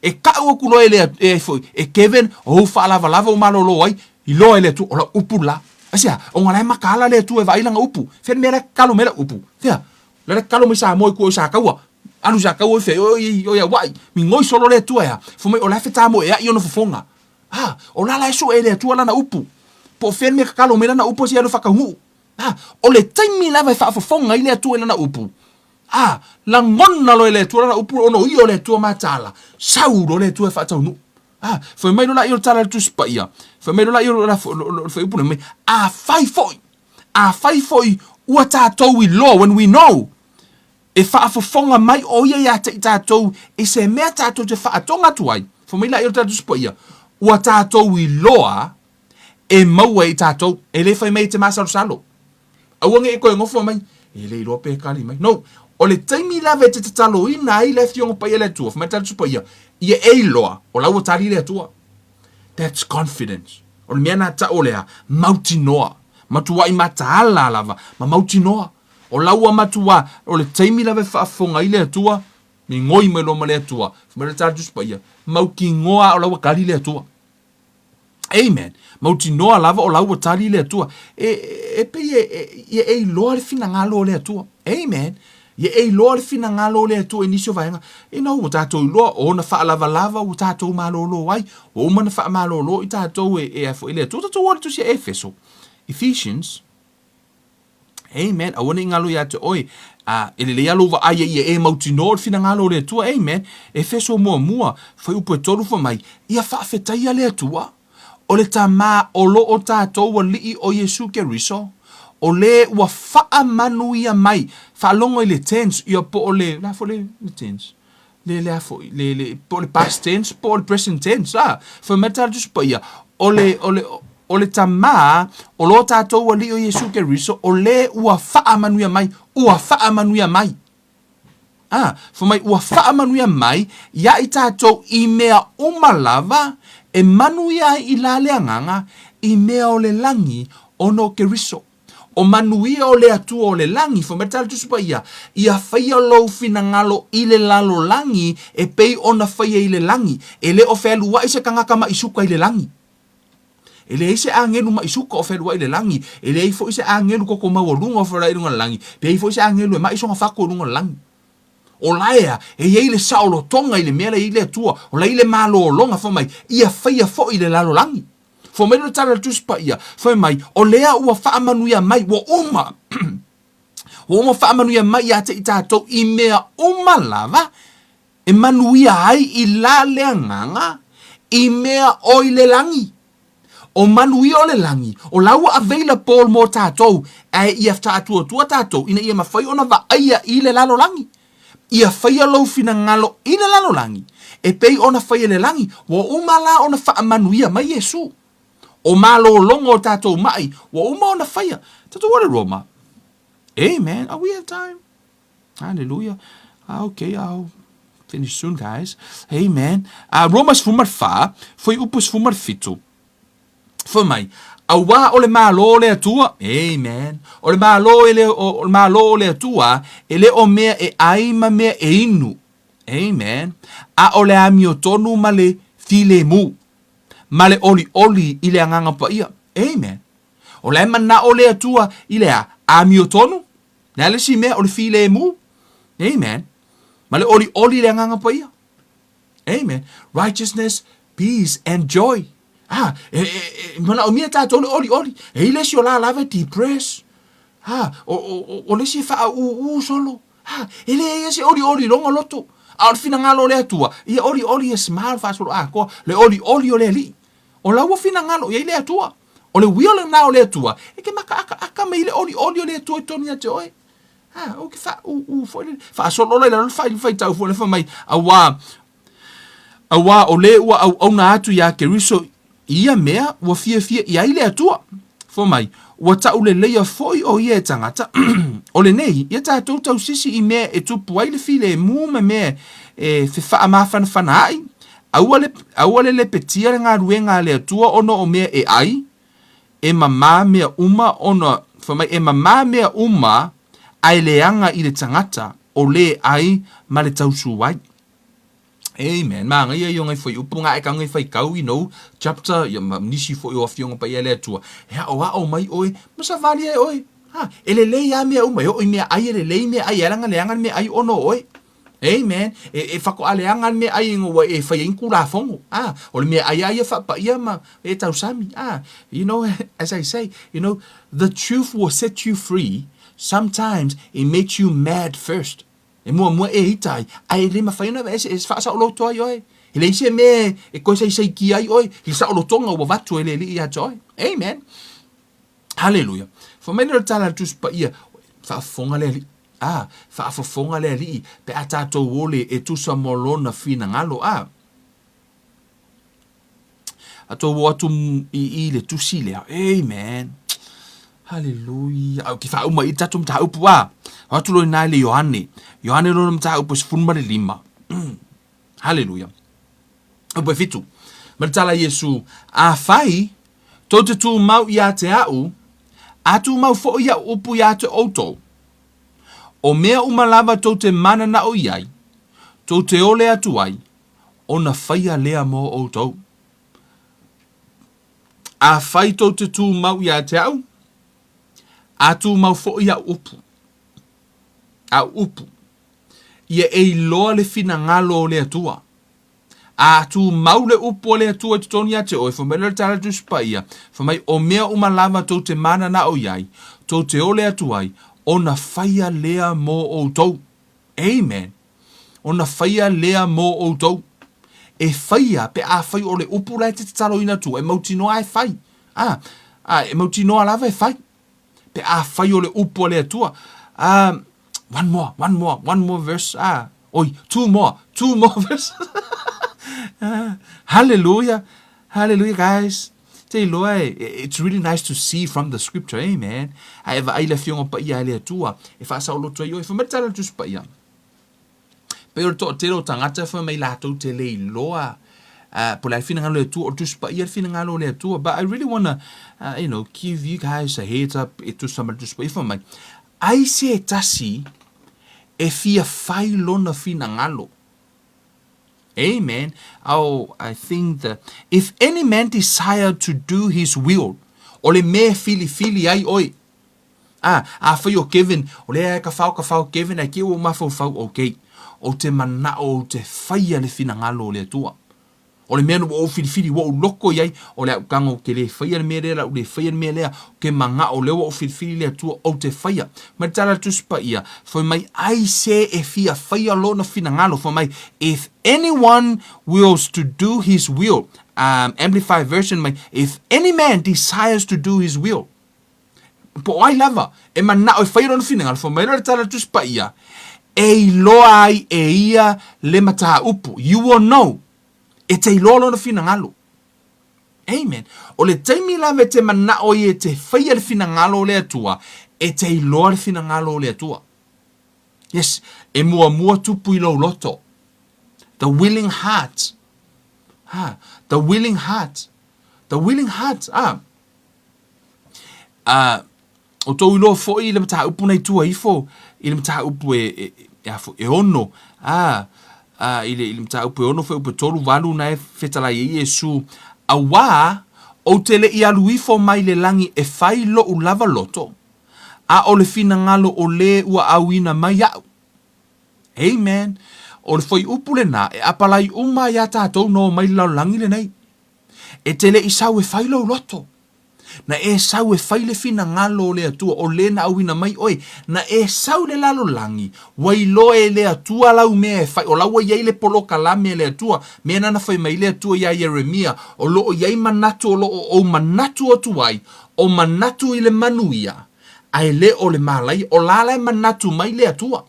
E kau aku loa e le, e, foi, e Kevin, o ou faalavalava ua malolo ai, iloa e le Atua, o lau upu la. Aisea? Ona la e mataala le Atua e vaai lana upu. Fea le mea la e tatalo mai ai lau upu? Fea? La e tatalo mai Samoa i tua i Sataua. Alu i Sataua i fea? O i Aua'i. Migoi solo le Atua e a? Fai mai o la e fetamoea'i ona fofoga. A, o la la e sue e le Atua lana upu. Po o fea le mea e tatalo mai lana upu ae se i alu e faataunuu. A, o le taimi lava e faafofoga ai le Atua i lana upu, a, lagona loa e le Atua lana upu ona o ia o le Atua mataala, sau loa le Atua e faataunuu. A, fai mai loa laia o le tala a le Tusi Paia, fai mai loa laia o le fuaiupu lea, fai mai, Afai foi, afai foi ua tatou iloa, when we know, E faafofoga mai ʻo ia iā te i tātou i se mea tātou te faatoga atu ai, fai mai laia o le tatou Tusi Paia, ua tātou iloa e maua e i tātou, e le fai mai e te māsalosalo. Aua ne i toe nofo mai, e le iloa pe kali mai. No, o le taimi lava e te tataloina ai le Afioga Paia a le Atua, fai mai le tatou Tusi Paia, ia e iloa, o la ua tali le Atua. That's confidence. O le mea na ta'u o le a? Mautinoa. Matua'i mataala lava ma mautinoa. O la ua matua, o le taimi lava e faafofoga ai le Atua, migoi mai loa ma le Atua, fai mai le Tala Tusi Paia, mautinoa o la ua tali le Atua. Amen. Mautinoa lava o la ua tali le Atua. E, e pei e, e, ia e iloa le finagalo o le Atua. Amen. Ia e iloa le finagalo o le Atua i nisi o vaega. Ina ua tatou iloa, o ona faalavalava ua tatou malolo ai. Ua uma ona faamalolo i tatou e, e a foi le Atua. Tatou o le tusi a Efeso. Ephesians Amen. Aua ne i galo iā te oe. A, e lelei lava lou vaai ai ia e mautinoa o le finagalo o le Atua. Amen. Efeso muamua, fuaiupu e tolu fai mai, Ia faafetaia le Atua, o le Tama o lo o tatou Alii o Iesu Keriso, o le ua faamanuia mai, faalogo i le tense, ia po o le, le a foi le, le tense? le le a foi le le po o le past tense po o le present tense a fai mai le Tala Tusi Paia o le o le o le Tamā o lo tatou Alii o Iesu Keriso o le ua faamanuia mai ua faamanuia mai a fai mai ua faamanuia mai iā i tatou i mea uma lava e manuia ai i la le agaga i mea o le lagi ona o Keriso. O manuia o le Atua o le lagi, fai mai le Tala Tusi Paia, ia faia lou finagalo i le lalolagi e pei ona faia i le lagi. E le o fealuai se tagata maʻi suka i le lagi. E leai se agelu maʻi suka o fealuai i le lagi. E leai foi se agelu koko maualuga o fealuai i luga o le lagi. Pe i ai foi se agelu e maʻi sona fatu i luga o le lagi. O la ea, e i ai le saolotoga i le mea la e i ai le Atua, o la e i ai le malologa, fai mai, ia faia foi i le lalolagi. Fai mai le tala a le Tusi Paia, fai mai, o lea ua faamanuia mai, ua uma, ua uma faamanuia mai ia te i tatou i mea uma lava e manuia ai i la le agaga, i mea o i le lagi. O manuia o le lagi, o la ua available mo tatou, ae ia faatuatua tatou ina ia mafai ona vaaia i le lalolagi. Ia faia lou finagalo i le lalolagi, e pei ona faia i le lagi, ua uma la ona faamanuia mai Iesu. O malologa o tatou maʻi, ua uma ona faia. Tatou o le Roma. Amen. Oh, we have time. Hallelujah. Ah, okay, I'll finish soon, guys. Amen. Ah, Roma 14, fuaiupu 17. Fai mai, auā o le Malo o le Atua, amen, o le Malo e le, o, o le Malo o le Atua, e le o mea e ʻai ma mea e inu, amen, a o le amiotonu ma le filemu, ma le ʻoliʻoli i le Agaga Paia, amen. O la e manaʻo le Atua i le a? Amiotonu? Le a le isi mea o le filemu? Amen. Ma le ʻoliʻoli i le Agaga Paia. Amen. Righteousness, peace and joy. Ah, e, e, e manaʻomia tātou le ʻoliʻoli. E i le isi o la lava e depress. Ah, o, o, o, o le isi e faaʻūʻū solo. Ah, e leai a se ʻoliʻoli i lona loto. A o le finagalo o le Atua, ia ʻoliʻoli e smile faasolo atoa, le ʻoliʻoli o le Alii. O la ua finagalo i ai le Atua. O le will lena o le Atua, e ke makaʻakaʻaka mai le ʻoliʻoli o le Atua i tonu ia te oe. A, o ke faaʻūʻū foi lele. Faasolo la i lalo le fai, faitau foi le fai mai, auā, auā o lē ua auauna atu iā Keriso i ia mea ua fiafia i ai le Atua. Fai mai, ua ta'uleleia fo'i o ia e tagata, o lenei, ia tatou tausisi i mea e tupu ai le filemu ma mea e fefaamafanafana a'i, aua le, aua le lepetia le galuega a le Atua ona o mea e ai, e mamā mea uma ona, fai mai, e mamā mea uma ae leaga i le tagata o lē ai ma le tausū ai. Amen. Mānaia ia o ngai fuaiupu nga e kau ngai faitau you know chapter ia ma nisi foi o afioga paia a le Atua e aʻoaʻo mai ʻoe ma savali ai ʻoe. Ha, e lelei a mea uma e oo i meaʻai e lelei meaʻai e ala ona leaga le meaʻai ona o ʻoe. Amen. E, e faatoa leaga le meaʻai ina ua e fai ai ni Tulafono. Ah, o le meaʻai lava ia faapaia ma e tausami. Ah, you know, as I say, you know, the truth will set you free. Sometimes it makes you mad first. E muamua e ita ai, ae le mafai ona aveese e faasaoloto ai oe. E leai se mea e toe saisaitia ai oe i le saolotoga ua avatu e le Alii ia te oe. Amen. Haleluia. Fai mai lea o le tala a le Tusi Paia, faafofoga le Alii. A, faafofoga le Alii pe a tatou ole e tusa mo Lona finagalo. A, a tou o atu i i le tusi lea. Amen. Haleluia. Au ke faauma i tatou mataupu a. O atu loa inā i le Ioane. Ioane lona mataupu e 15. Haleluia. Upu e fitu. Ma le tala a Iesu, Afai tou te tumau ia te a'u, a tumau foʻi iaʻu upu iā te ʻoutou, o mea uma lava tou te mananao i ai, tou te ole atu ai, ona faia lea mo ʻoutou. Afai tou te tumau ia te a'u, a tumau foʻi iaʻu upu, a'u upu, ia e iloa le finagalo o le Atua. A tumau le upu a le Atua i totonu ia te oe, fai mai lea o le tala a le Tusi Paia, fai mai, O mea uma lava tou te mananao i ai, tou te ole atu ai, ona faia lea mo outou. Amen. Ona faia lea mo outou. E faia pe afai o le upu la e te tataloina atu, e mautinoa e fai. A, a, e mautinoa lava e fai. Pe afai o le upu a le Atua. A, one more, one more, one more verse. A, oi, two more, two more verse. Ah, hallelujah. Hallelujah, guys. Te iloa e, it's really nice to see from the scripture, amen. A e vaai le Afioga Paia a le Atua, e faasaoloto ai oe. Fai mai le tala a le Tusi Paia. Pei o le toatele o tagata fai mai latou te le iloa uh, po o le a le finagalo o le Atua, o le Tusi Paia le finagalo o le Atua. But I really wanna, uh, you know, give you guys a heads up e tusa ma le Tusi Paia. Fai mai, ai se tasi e fia fai lona finagalo. Amen. Oh, I think that if any man desire to do his will, o le mea e filifili ai oe, Ā, afai o Kevin, o lea e kawhao kawhao Kevin ae kei ua mafaufau ok, ou te manao ou te faia le finagalo o le Atua. O le mea na ua ou filifili, ua ou loko i ai, o le a'u tago ou te le faia le mea lea, le a'u le faia le mea lea, ou te manao o lea ua ou filifili le Atua ou te faia. Mai le tala a le Tusi Paia, fai mai ai se e fia faia lona finagalo, fai mai, if anyone wills to do his will, um, Amplified Version mai, if any man desires to do his will, Po o ai lava e manao e fai lona finagalo, fai mai loa le tala a le Tusi Paia, e iloa ai e ia le mataupu. You will know. E te iloa lona finagalo. Amen. O le taimi lava e te manao ai e te faia le finagalo o le Atua, e te iloa le finagalo o le Atua. Yes, e muamua tupu i lou loto. The willing heart. Ha, the willing heart. The willing heart. Ah. Ā, o tōu iloa foi i le mataupu nei tua ifo i le mataupu e, e, e, a foi, e ono, ā, ā, i le, i le mataupu e ono fuaiupu e tolu valu na e fetalai ai Iesu, auā, ou te le i alu ifo mai le lagi e fai loʻu lava loto, a o le finagalo o lē ua auina mai iaʻu. Amen. O le fuaiupu lenā e apalai uma ai iā tātou no mai le lalolagi lenei. E te le i sau e fai lou loto. Na e sau e fai le finagalo o le Atua, o le na auina mai oe. Na e sau i le lalolagi, ua iloa e le Atua lau mea e fai, o la ua i ai le polokalame a le Atua, mea na na fai mai le Atua iā Ieremia, o lo o i ai manatu o lo o ou manatu atu ai, o manatu i le manuia, a e le o le malaia, o la la e manatu mai le Atua.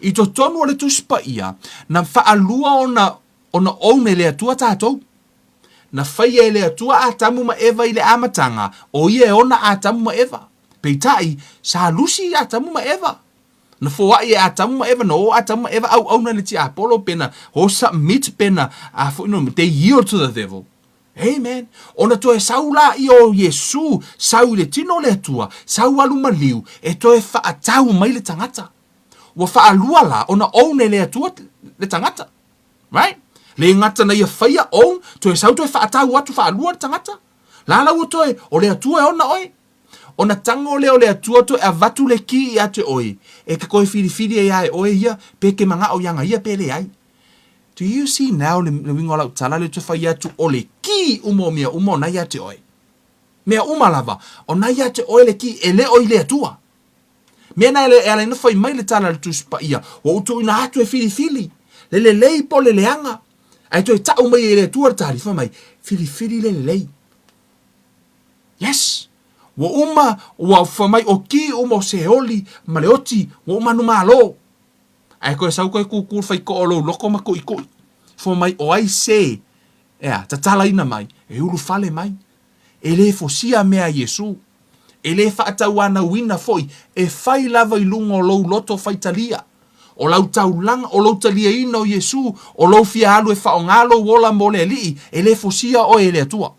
I totonu o le Tusi Paia, na faalua ona, ona own e le Atua tatou. Na faia e le Atua Atamu ma Eva i le amataga, o ia e ona Atamu ma Eva. Peitai, sa lusi Atamu ma Eva. Na foai e Atamu ma Eva, na o Atamu ma Eva auauna i le tiapolo pe na o submit pe na a foi no, they yield to the devil. Amen. Ona toe sau laia o Iesu, sau i le tino o le Atua, sau alu maliu, e toe faatau mai le tagata. Ua faalua la ona own e le Atua le tagata. Right? Le gata na ia faia own, toe sau toe faatau atu faalua le tagata. La la ua toe, o le Atua e ona oe. Ona tago lea o le Atua toe avatu le ki ia te oe, e te toe filifili ai a e oe ia, pe ke mangao ia ia pe leai. Do you see now le, le uiga o lau tala lea ou te fai atu o le ki uma o mea uma o na ia te oe. Mea uma lava, o na ia te oe le ki e le o i le Atua. Mea na e ala ai ona fai mai le tala a le Tusi Paia, ua ou tuuina atu e filifili, le lelei po o le leaga. Ae toe tau mai e le Atua le tali, fai mai, filifili le lelei. Yes! Ua uma, ua fai mai o ki uma o Seoli ma le oti, ua uma anu malo. Ae toe sau toe kūkū le faitoa o lou loto ma tuʻituʻi. Fai mai, o ai se, ea, tatalaina mai, e ulufale mai. E le fosia mea a Iesū. E le faatauanauina foi, e fai lava i luga o lou loto faitalia. O lau taulaga, o lou taliaina o Iesū, o lou fia alu e faaaoga lou ola mo le Alii, e le fosia oe e le Atua.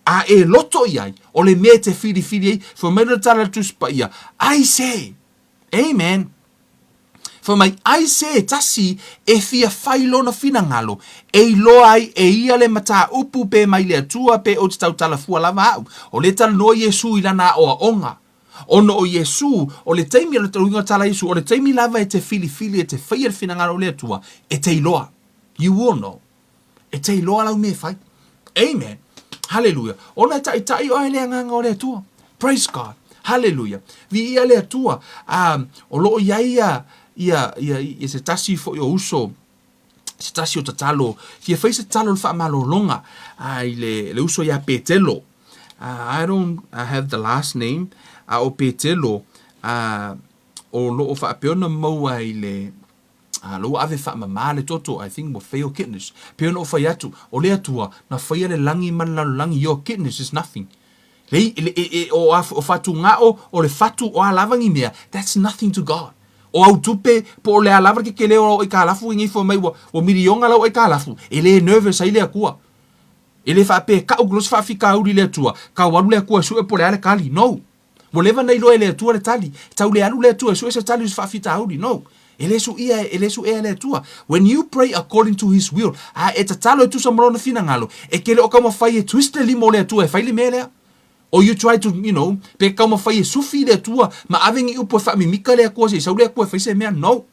A e loto i ai, o le mea e te filifili ai, fai mai le tala a le Tusi Paia, Ai se! Amen! Fai mai, ai se tasi e fia fai lona finagalo, e iloa ai e ia le mataupu pe mai le Atua pe ou te tautala fua lava au. O lea e talanoa Iesu i lana aoaoga. Ona o Iesu, o le taimi, o le uiga o le tala a Iesu, o le taimi lava e te filifili e te faia le finagalo o le Atua, e te iloa. You will know. E te iloa lau mea e fai. Amen. Hallelujah. Ona e taitai oe le agaga o le Atua. Praise God. Hallelujah. Viia le Atua. Um, o loo i ai ia, ia, ia, ia se tasi foi o uso, se tasi o tatalo, fia fai se tatalo le faamalologa uh, i le, le uso ia Petelo. Uh, I don't I have the last name. A o Petelo, uh, o loo faapea ona maua i le, A la ua ave faamama le toto, I think ua fail kidneys. Pei ona ou fai atu, o le Atua, na faia le lagi ma le lalolagi, your kidneys is nothing. Le, le, e, e, o, a, o fatugao, o le fatu, o a lava ni mea, that's nothing to God. O au tupe, po o le a lava le kekele o lau aikalafu i nei fai mai ua, ua miliona lau aikalafu, e le nervous ai le Atua. E le faapea e kau se faafitauli i le Atua, tau alu le Atua e sue po o le a le tali. No. Ua leva na iloa e le Atua le tali. Tau le alu le Atua e sue se tali o se faafitauli. No. E le suia, e le suea e le Atua. When you pray according to His will, a e tatalo e tusa ma Lona finagalo, e ke le o taumafai e twist le lima o le Atua e fai le mea lea. Or you try to, you know, pe taumafai e sufi i le Atua ma ave ni upu e faamimika le Atua se i sau le Atua e fai se mea. No.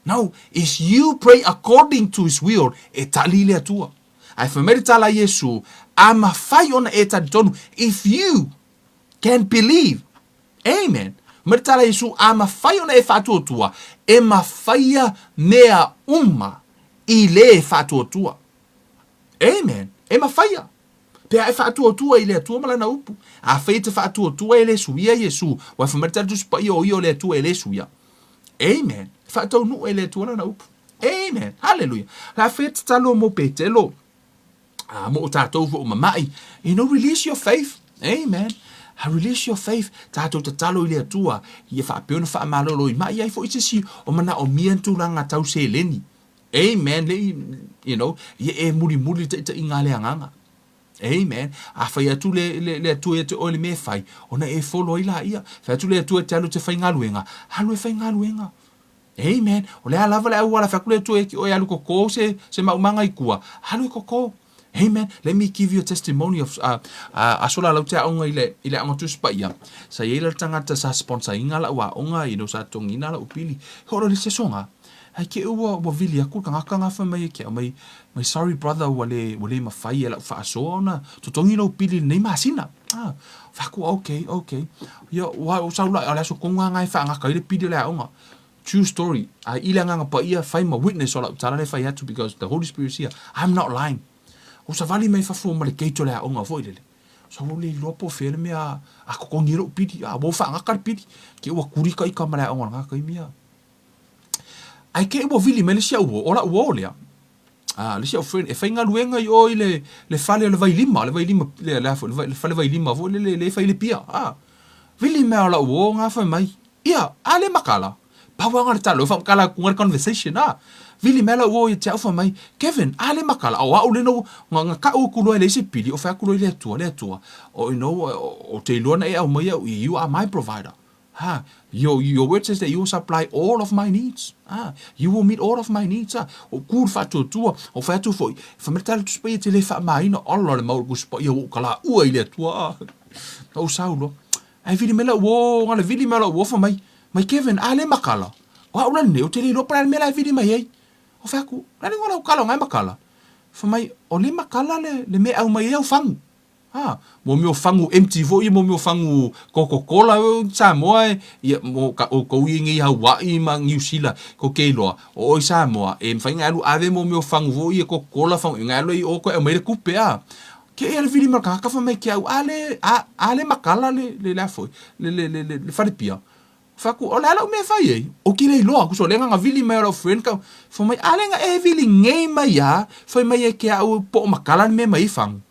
No. If you pray according to His will, e tali le Atua. Ae fai mai le tala a Iesu, a mafai ona e talitonu, if you Can believe. Amen. Ma le tala a Iesu, a mafai ona e faatuatua, e mafaia mea uma i le faatuatua. Amen. E mafaia. Pe a e faatuatua i le Atua ma lana upu. Afai e te faatuatua e le suia Iesu, ua fai mai le tala Tusi Paia o ia o le Atua e le suia. Amen. E faataunuu e le Atua lana upu. Amen. Hallelujah. La fai e tatalo mo Petelo. A mo o tātou foi o mama'i, you know, release your faith. Amen. Release your faith. Tātou tatalo i le Atua, ia faapea ona faamalolo i ma'i ai foi se isi o manaomia ni tulaga tau seleni. Amen. Le, you know, ia e mulimuli le taitaiga a le agaga. Amen. A fai atu le, le, le Atua ia te oe le mea e fai, ona e follow ai laia. Fai atu le Atua e te alu e te faigaluega, alu e faigaluega. Amen. O le a lava le auala, fai atu le Atua ia te oe alu koko se, se maumaga i tua, alu e koko. Amen. Let me give you a testimony of uh, uh, aso la lau te aoga i le, i le aoga Tusi Paia. Sa i ai la le tagata sa sponsor ina lau aoga, you know, sa totogiina lau pili. He olo le se aso Ai ke ua, ua vili aku le tagata nga fai mai e ke au mai, mai sorry brother ua le, ua le mafai e lau faasoa ona totogi lou pili i lenei masina. Ah, fai atu, okay, okay. Ia, ua sau la, o le aso tonu lava na e faagata ai le pili o le aoga. True story. A i le Agaga Paia, fai ma witness o lau tala lea e fai atu because the Holy Spirit is here. I'm not lying. Ua savali mai fafo ma le gate o le aoga foi lele. Sau ua le iloa po o fea le mea a totogi ai lou pili. A ua ou faagata le pili. Ke ua tuli ka ika ma le aoga i lena taimi. Ae te i ua vili mai le isi au uo, o lau uo lea. A, le isi au friend, e faigaluega i o i le, le fale o le vailima, le vailima, le, le a foi, le fale vailima foi lele le fai i le pia. A, vili mea o lau uo nga fai mai, ia, a le makala. Pau lava le tala, whakamkala atu nga le conversation, a. Vili mea lau uo ia te au fai mai, Kevin, a le makala, o au le no, nga, nga kau aku loa e leai se pili, o fai aku loa i le Atua, le Atua, o, you know, o, o te iloa na e aumai au i, you are my provider. Ha, your, your word says that you will supply all of my needs. Ha, you will meet all of my needs. Ha, o ku le faatuatua, o fai atu foi, fai mai le tala Tusi Paia e te le faamaina, ala le mau o le Tusi Paia ua ou kalaua i le Atua. Ha, na ou sau loa. Ae vili mai lau uo, na le vili mai lau uo fai mai, mai Kevin, a le makala. O au la lenei, ou te le iloa po o le a le mea la e vili mai ai. O fai atu, o le a le igoa o lau kala o nga e makala? Fai mai, o le makala le, le mea e aumai ai au fagu. Ha, mo mea o fagu empty foi ia, mo mea o fagu Coca-Cola Samoa e, ia, mo ka outou ia nei Hawaii ma Niu Sila, kou te iloa, o oe Samoa, e mafai ona e alu ave mo mea o fagu foi ia Coca-Cola, fagu, ona e alu ai i o toe aumai le tupe, a. Ke ia le vili mai o le tagata fai mai ke au, a le, a, a le makala le, le, le a foi, le, le, le, le, le falepia. Fai atu, o le a lau mea e fai ai? Ou te le iloa, tusa o lea na vili mai o lau friend ka, fai mai, a lea na e vili nei mai a, fai mai e ke au po o makala le mea mai i fagu.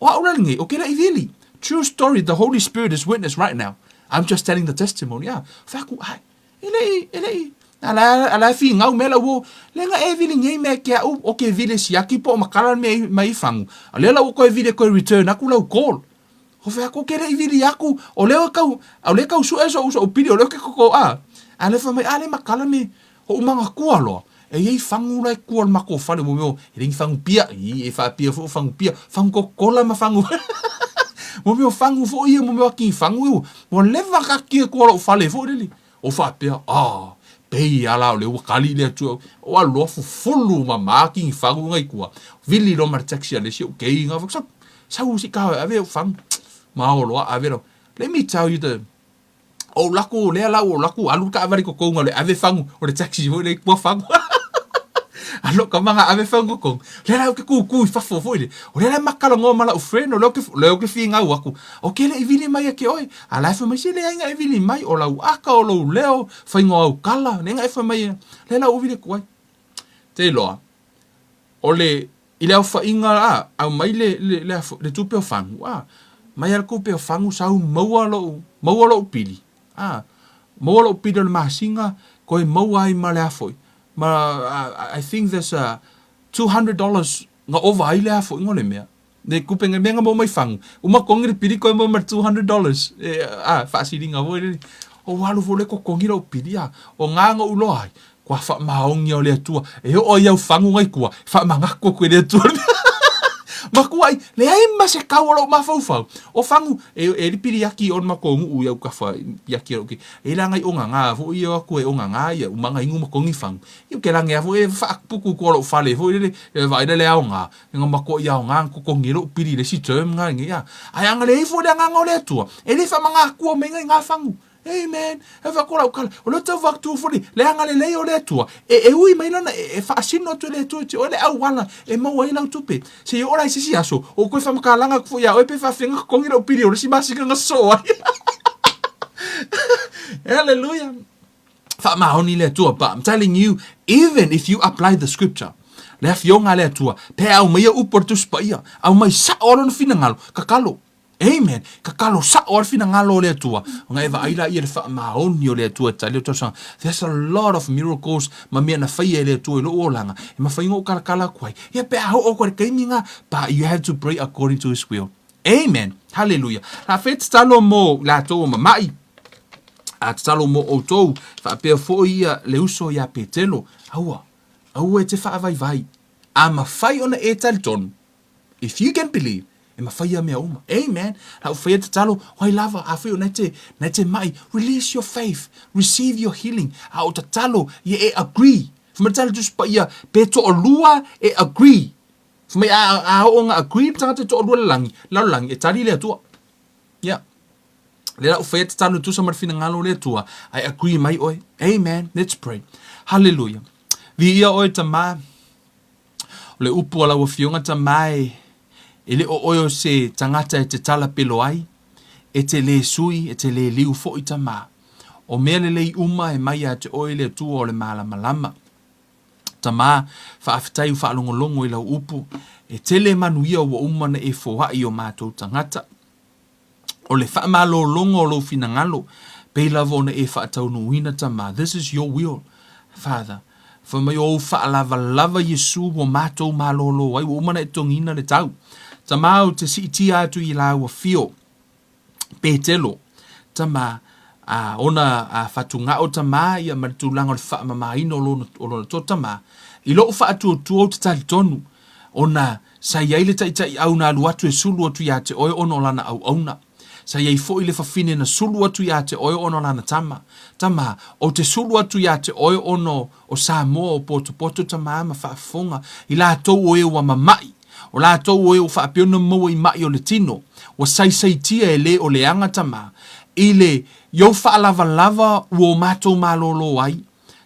O au la lenei, ou te le i vili. True story, the Holy Spirit is witness right now. I'm just telling the testimony, a. Fai atu, ai, e le i, e le i, a la, a la e finau mea lau o, lea na e vili nei mea ke au, o ke vili e siaki po o makala le mea mai i fagu. A lea la ua toe vili e toe return atu lau call. Ko whea ko ke rei vili aku, o leo kau, o le kau sue so uso pili, o leo ke koko a. A le whamai, a le makala me, o umanga kua loa. E iei whangu lai kua le mako whale, mo meo, e ringi whangu pia, i, e wha pia fo whangu pia, whangu ko kola ma whangu. Mo meo whangu fo ia, mo meo aki whangu iu. Mo leva ka kia kua lo whale fo lili. O faapea, A, pei a la o le ua kali le Atua, o alu loa fufulu ma maki i fagu ngai kua. Vili loa ma le taxi a le isi ou kei nga sau, sau si ka ave au fagu. Ma o loa ave lau. Let me tell you the, o laku lea lau o laku alu ka avali kokonga le ave fagu, o le taxi foi le kua fagu. Alo ka manga ave fagu kokong. Lea lau ke kuku i fafo foi le. O lea la makala ngoa ma lau friend, o leo ke, leo ke whingau aku. O ke le i vili mai e ke oe. A la e fai mai, se leai nga e vili mai, o lau aka, o lou leo, faiga o au kala, le nga e fai mai e, lea la ua vili atu ai. Te iloa, o le, i le aofaiga a, aumai le, le, le, le tupe o fagu, a, mai a le tupe o fagu sau maua lou, maua lou pili, a, maua lou pili o le masina, koe maua ai ma le a foi, ma, I think there's a $200 nga ova ai le a foi ngo le mea. Ne kupe nge mea nga mo mai fangu. Uma kongi le pili koe mo ma $200. E, a, faasiliga foi lele. O ua alu foi le kokongi lou pili, a. O ngā ngou loa ai, kua faamaogia o le Atua. E oo ai au fangu ngai kua, e faamagako aku e le Atua. Makua ai, leai ma se kau o lou mafaufau. O fangu, e, e li pili aki o le makou nuu i au kafa, i aki o ke, e la ngai onga ngā foi i o aku e onga ngā ia, umanga ingu ma kongi fangu. I o ke lange a foi e whaapuku kua lou fale foi lele, e vaai le ao ngā. E nga makoa i ao nga kokongi e lou pili le isi term nga nge ia. Ae agalelei foi le agaga o le Atua, e le faamagakua mai nga i nga fagu. Amen. E whakola au kala. O leo tau whakatū fori, le agalelei o le Atua. E, e ui mai lana, e, e whaasino atu e le Atua te oe le auala e maua ai lau tupe. Se i oo la i se isi aso, o koe whamakalanga atu foi ia oe pe whaawhenga kokongi lou pili o le isi masina nga sosoo ai. Hallelujah. Faamaoni le Atua, but I'm telling you, even if you apply the scripture, le afioga a le Atua, pe aumaia upu a le Tusi Paia, aumai sao a lona finagalo, kakalo. Amen. Kakalo sao a le finagalo o le Atua. Ona e vaai la ia le faamaoni o le Atua e tali o tausaga. There's a lot of miracles ma mea na faia e le Atua i lou olaga. E mafai ona ou kalakala atu ai. Ia pe a oo atu i le taimi na, but you have to pray according to his will. Amen. Hallelujah. La fe tatalo mo latou o mama'i. A tatalo mo outou, faapea foi ia le uso iā Petelo, Aua, aua e te faavaivai. A mafai ona e talitonu, if you can believe, e mafai ia mea uma. Amen. La u faia tatalo, o ai lava, afai o na e te, na e te ma'i, release your faith, receive your healing. A o tatalo, ia e agree. Fai mai le tala Tusi Paia, pe toalua e agree. Fai mai, a, a oo nga agree le tagata e toalua le lagi, lalolagi, e tali le Atua. Yeah. Le lau whaia tatalo tusa ma le finagalo o le Atua, I agree mai oe. Amen. Let's pray. Hallelujah. Viia oe Tamā, o le upu a lau Afioga Tamā e, e le o oe o se tagata e te tala pelo ai, e te lē sui, e te lē liu foi Tamā. O mea lelei uma e mai ia te oe le Atua o le malamalama. Tamā, faafetai ua faalogologo i lau upu, e tele manuia ua uma ona e foai i o matou tagata. O le faamalologa o lou finagalo, pei lava ona e faataunuuina, Tamā, this is your will, Father. Fai mai o ou faalavalava Iesu ua matou malolo ai, ua uma ona e totogiina le tau. Tamā, ou te siitia atu i lau afio. Petelo, tama, a, ona a, fatugao tama ia ma le tulaga o le faamamaina o lona, o lona toto tama. I lou faatuatua ou te talitonu, ona sa i ai le taitaiau na alu atu e sulu atu ia te oe ona o lana auauna. Sa i ai foi le fafine na sulu atu ia te oe ona o lana tama. Tama, ou te sulu atu ia te oe ona o Samoa o potopoto tama ma faafofoga i latou o e ua mama'i. O latou o e ua faapea ona maua i maʻi o le tino, ua saisaitia e le o leaga Tamā, i le i ou faalavalava ua o matou malōlō ai.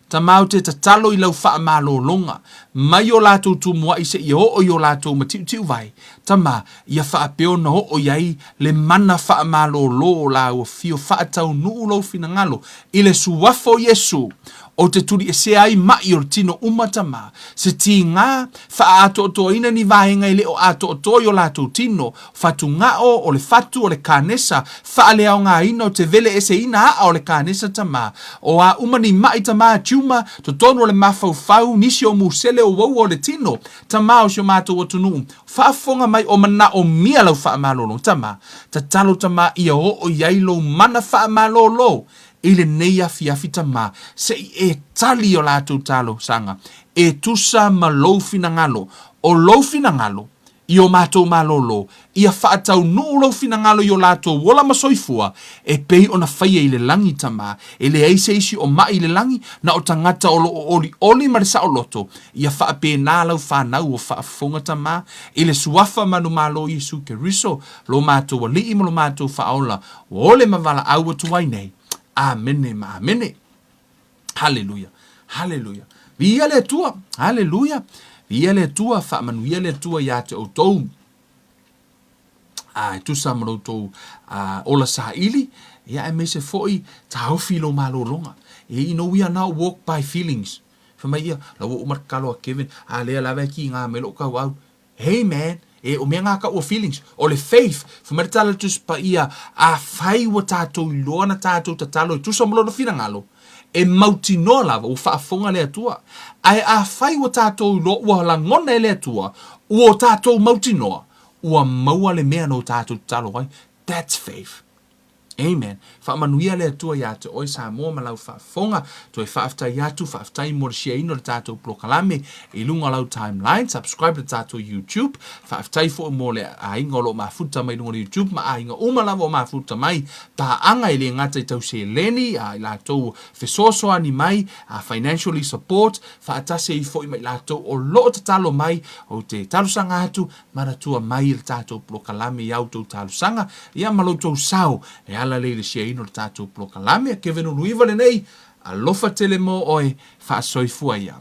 Tamā ou te tatalo i lau faamalōloga, mai o latou tumuaʻi seia oo i o latou matiʻutiʻuvae, Tamā, ia faapea ona oo i ai le mana faamalōlō o lāua fio faataunuu lou finagalo i le Suafa o Iesu, ou te tuliesea ai maʻi o le tino uma, Tamā, se tīgā, Faaatoatoaina ni vaega e le o atoatoa i o latou tino, fatugao, o le fatu, o le kanesa, faaleaogaina o te vele eseina aa o le kanesa tamā, o a uma ni maʻi tamā tiuma, totonu o le mafaufau, nisi o musele o uaua o le tino, tamā o si o matou atunuu, faafofoga mai o manaomia lau faamalolo, tamā, tatalo tamā ia oo i ai lou mana faamalolo i lenei afiafi tamā, se i e tali i o latou talosaga, e tusa ma lou finagalo, o lou finagalo i o matou malōlō, ia faataunuu lou finagalo i o latou ola ma soifua, e pei ona faia i le lagi, Tamā, e leai se isi o maʻi i le lagi, na o tagata o lo o olioli ma le saoloto, ia faapena lau fanau o faafofoga, Tamā, i le Suafa manumalo o Iesu Keriso, lo matou Alii ma lo matou Faaola, ua ole ma valaau atu ai nei. Amene ma amene. Haleluia! Haleluia! Viia le Atua! Haleluia! Viia le Atua, faamanuia le Atua iā te outou. A e tusa ma lo outou ola saili, ia aemaise foi taofi i lou malologa. E you know we are not walk by feelings. Fai mai ia, la ua uma le tatalo a Kevin, a lea lava e kiga mai lou tauau. Hey man, e o mea ngā kau o feelings, o le faith, fai mai le tala le Tusi Paia, afai ua tātou iloa na tātou tatalo e tusa ma lona finagalo, e mautinoa lava ua faafofoga le Atua. Ae afai ua tātou iloa ua lagona e le Atua, ua o tātou mautinoa, ua maua le mea na o tātou tatalo ai. That's faith. Amen. Faamanuia le Atua iā te oe Samoa ma lau faafofoga. Toe faafetai atu, faafetai mo le share-ina o le tatou polokalame i luga o lau timeline. Subscribe le tatou YouTube. Faafetai foi mo le aiga o lo o mafuta mai luga o le YouTube ma aiga uma lava o mafuta mai. Paaga e le gata i tau seleni, a i latou fesoasoani mai, a financially support, faatasi ai foi ma i latou o lo o tatalo mai. Ou te talosaga atu, Manatua mai le tatou polokalame i a outou talosaga, ia ma lo outou sao e ala lea i le share-ina o le tatou polokalame. Kevin Uluiva lenei, alofa tele mo oe, faasoifua ia.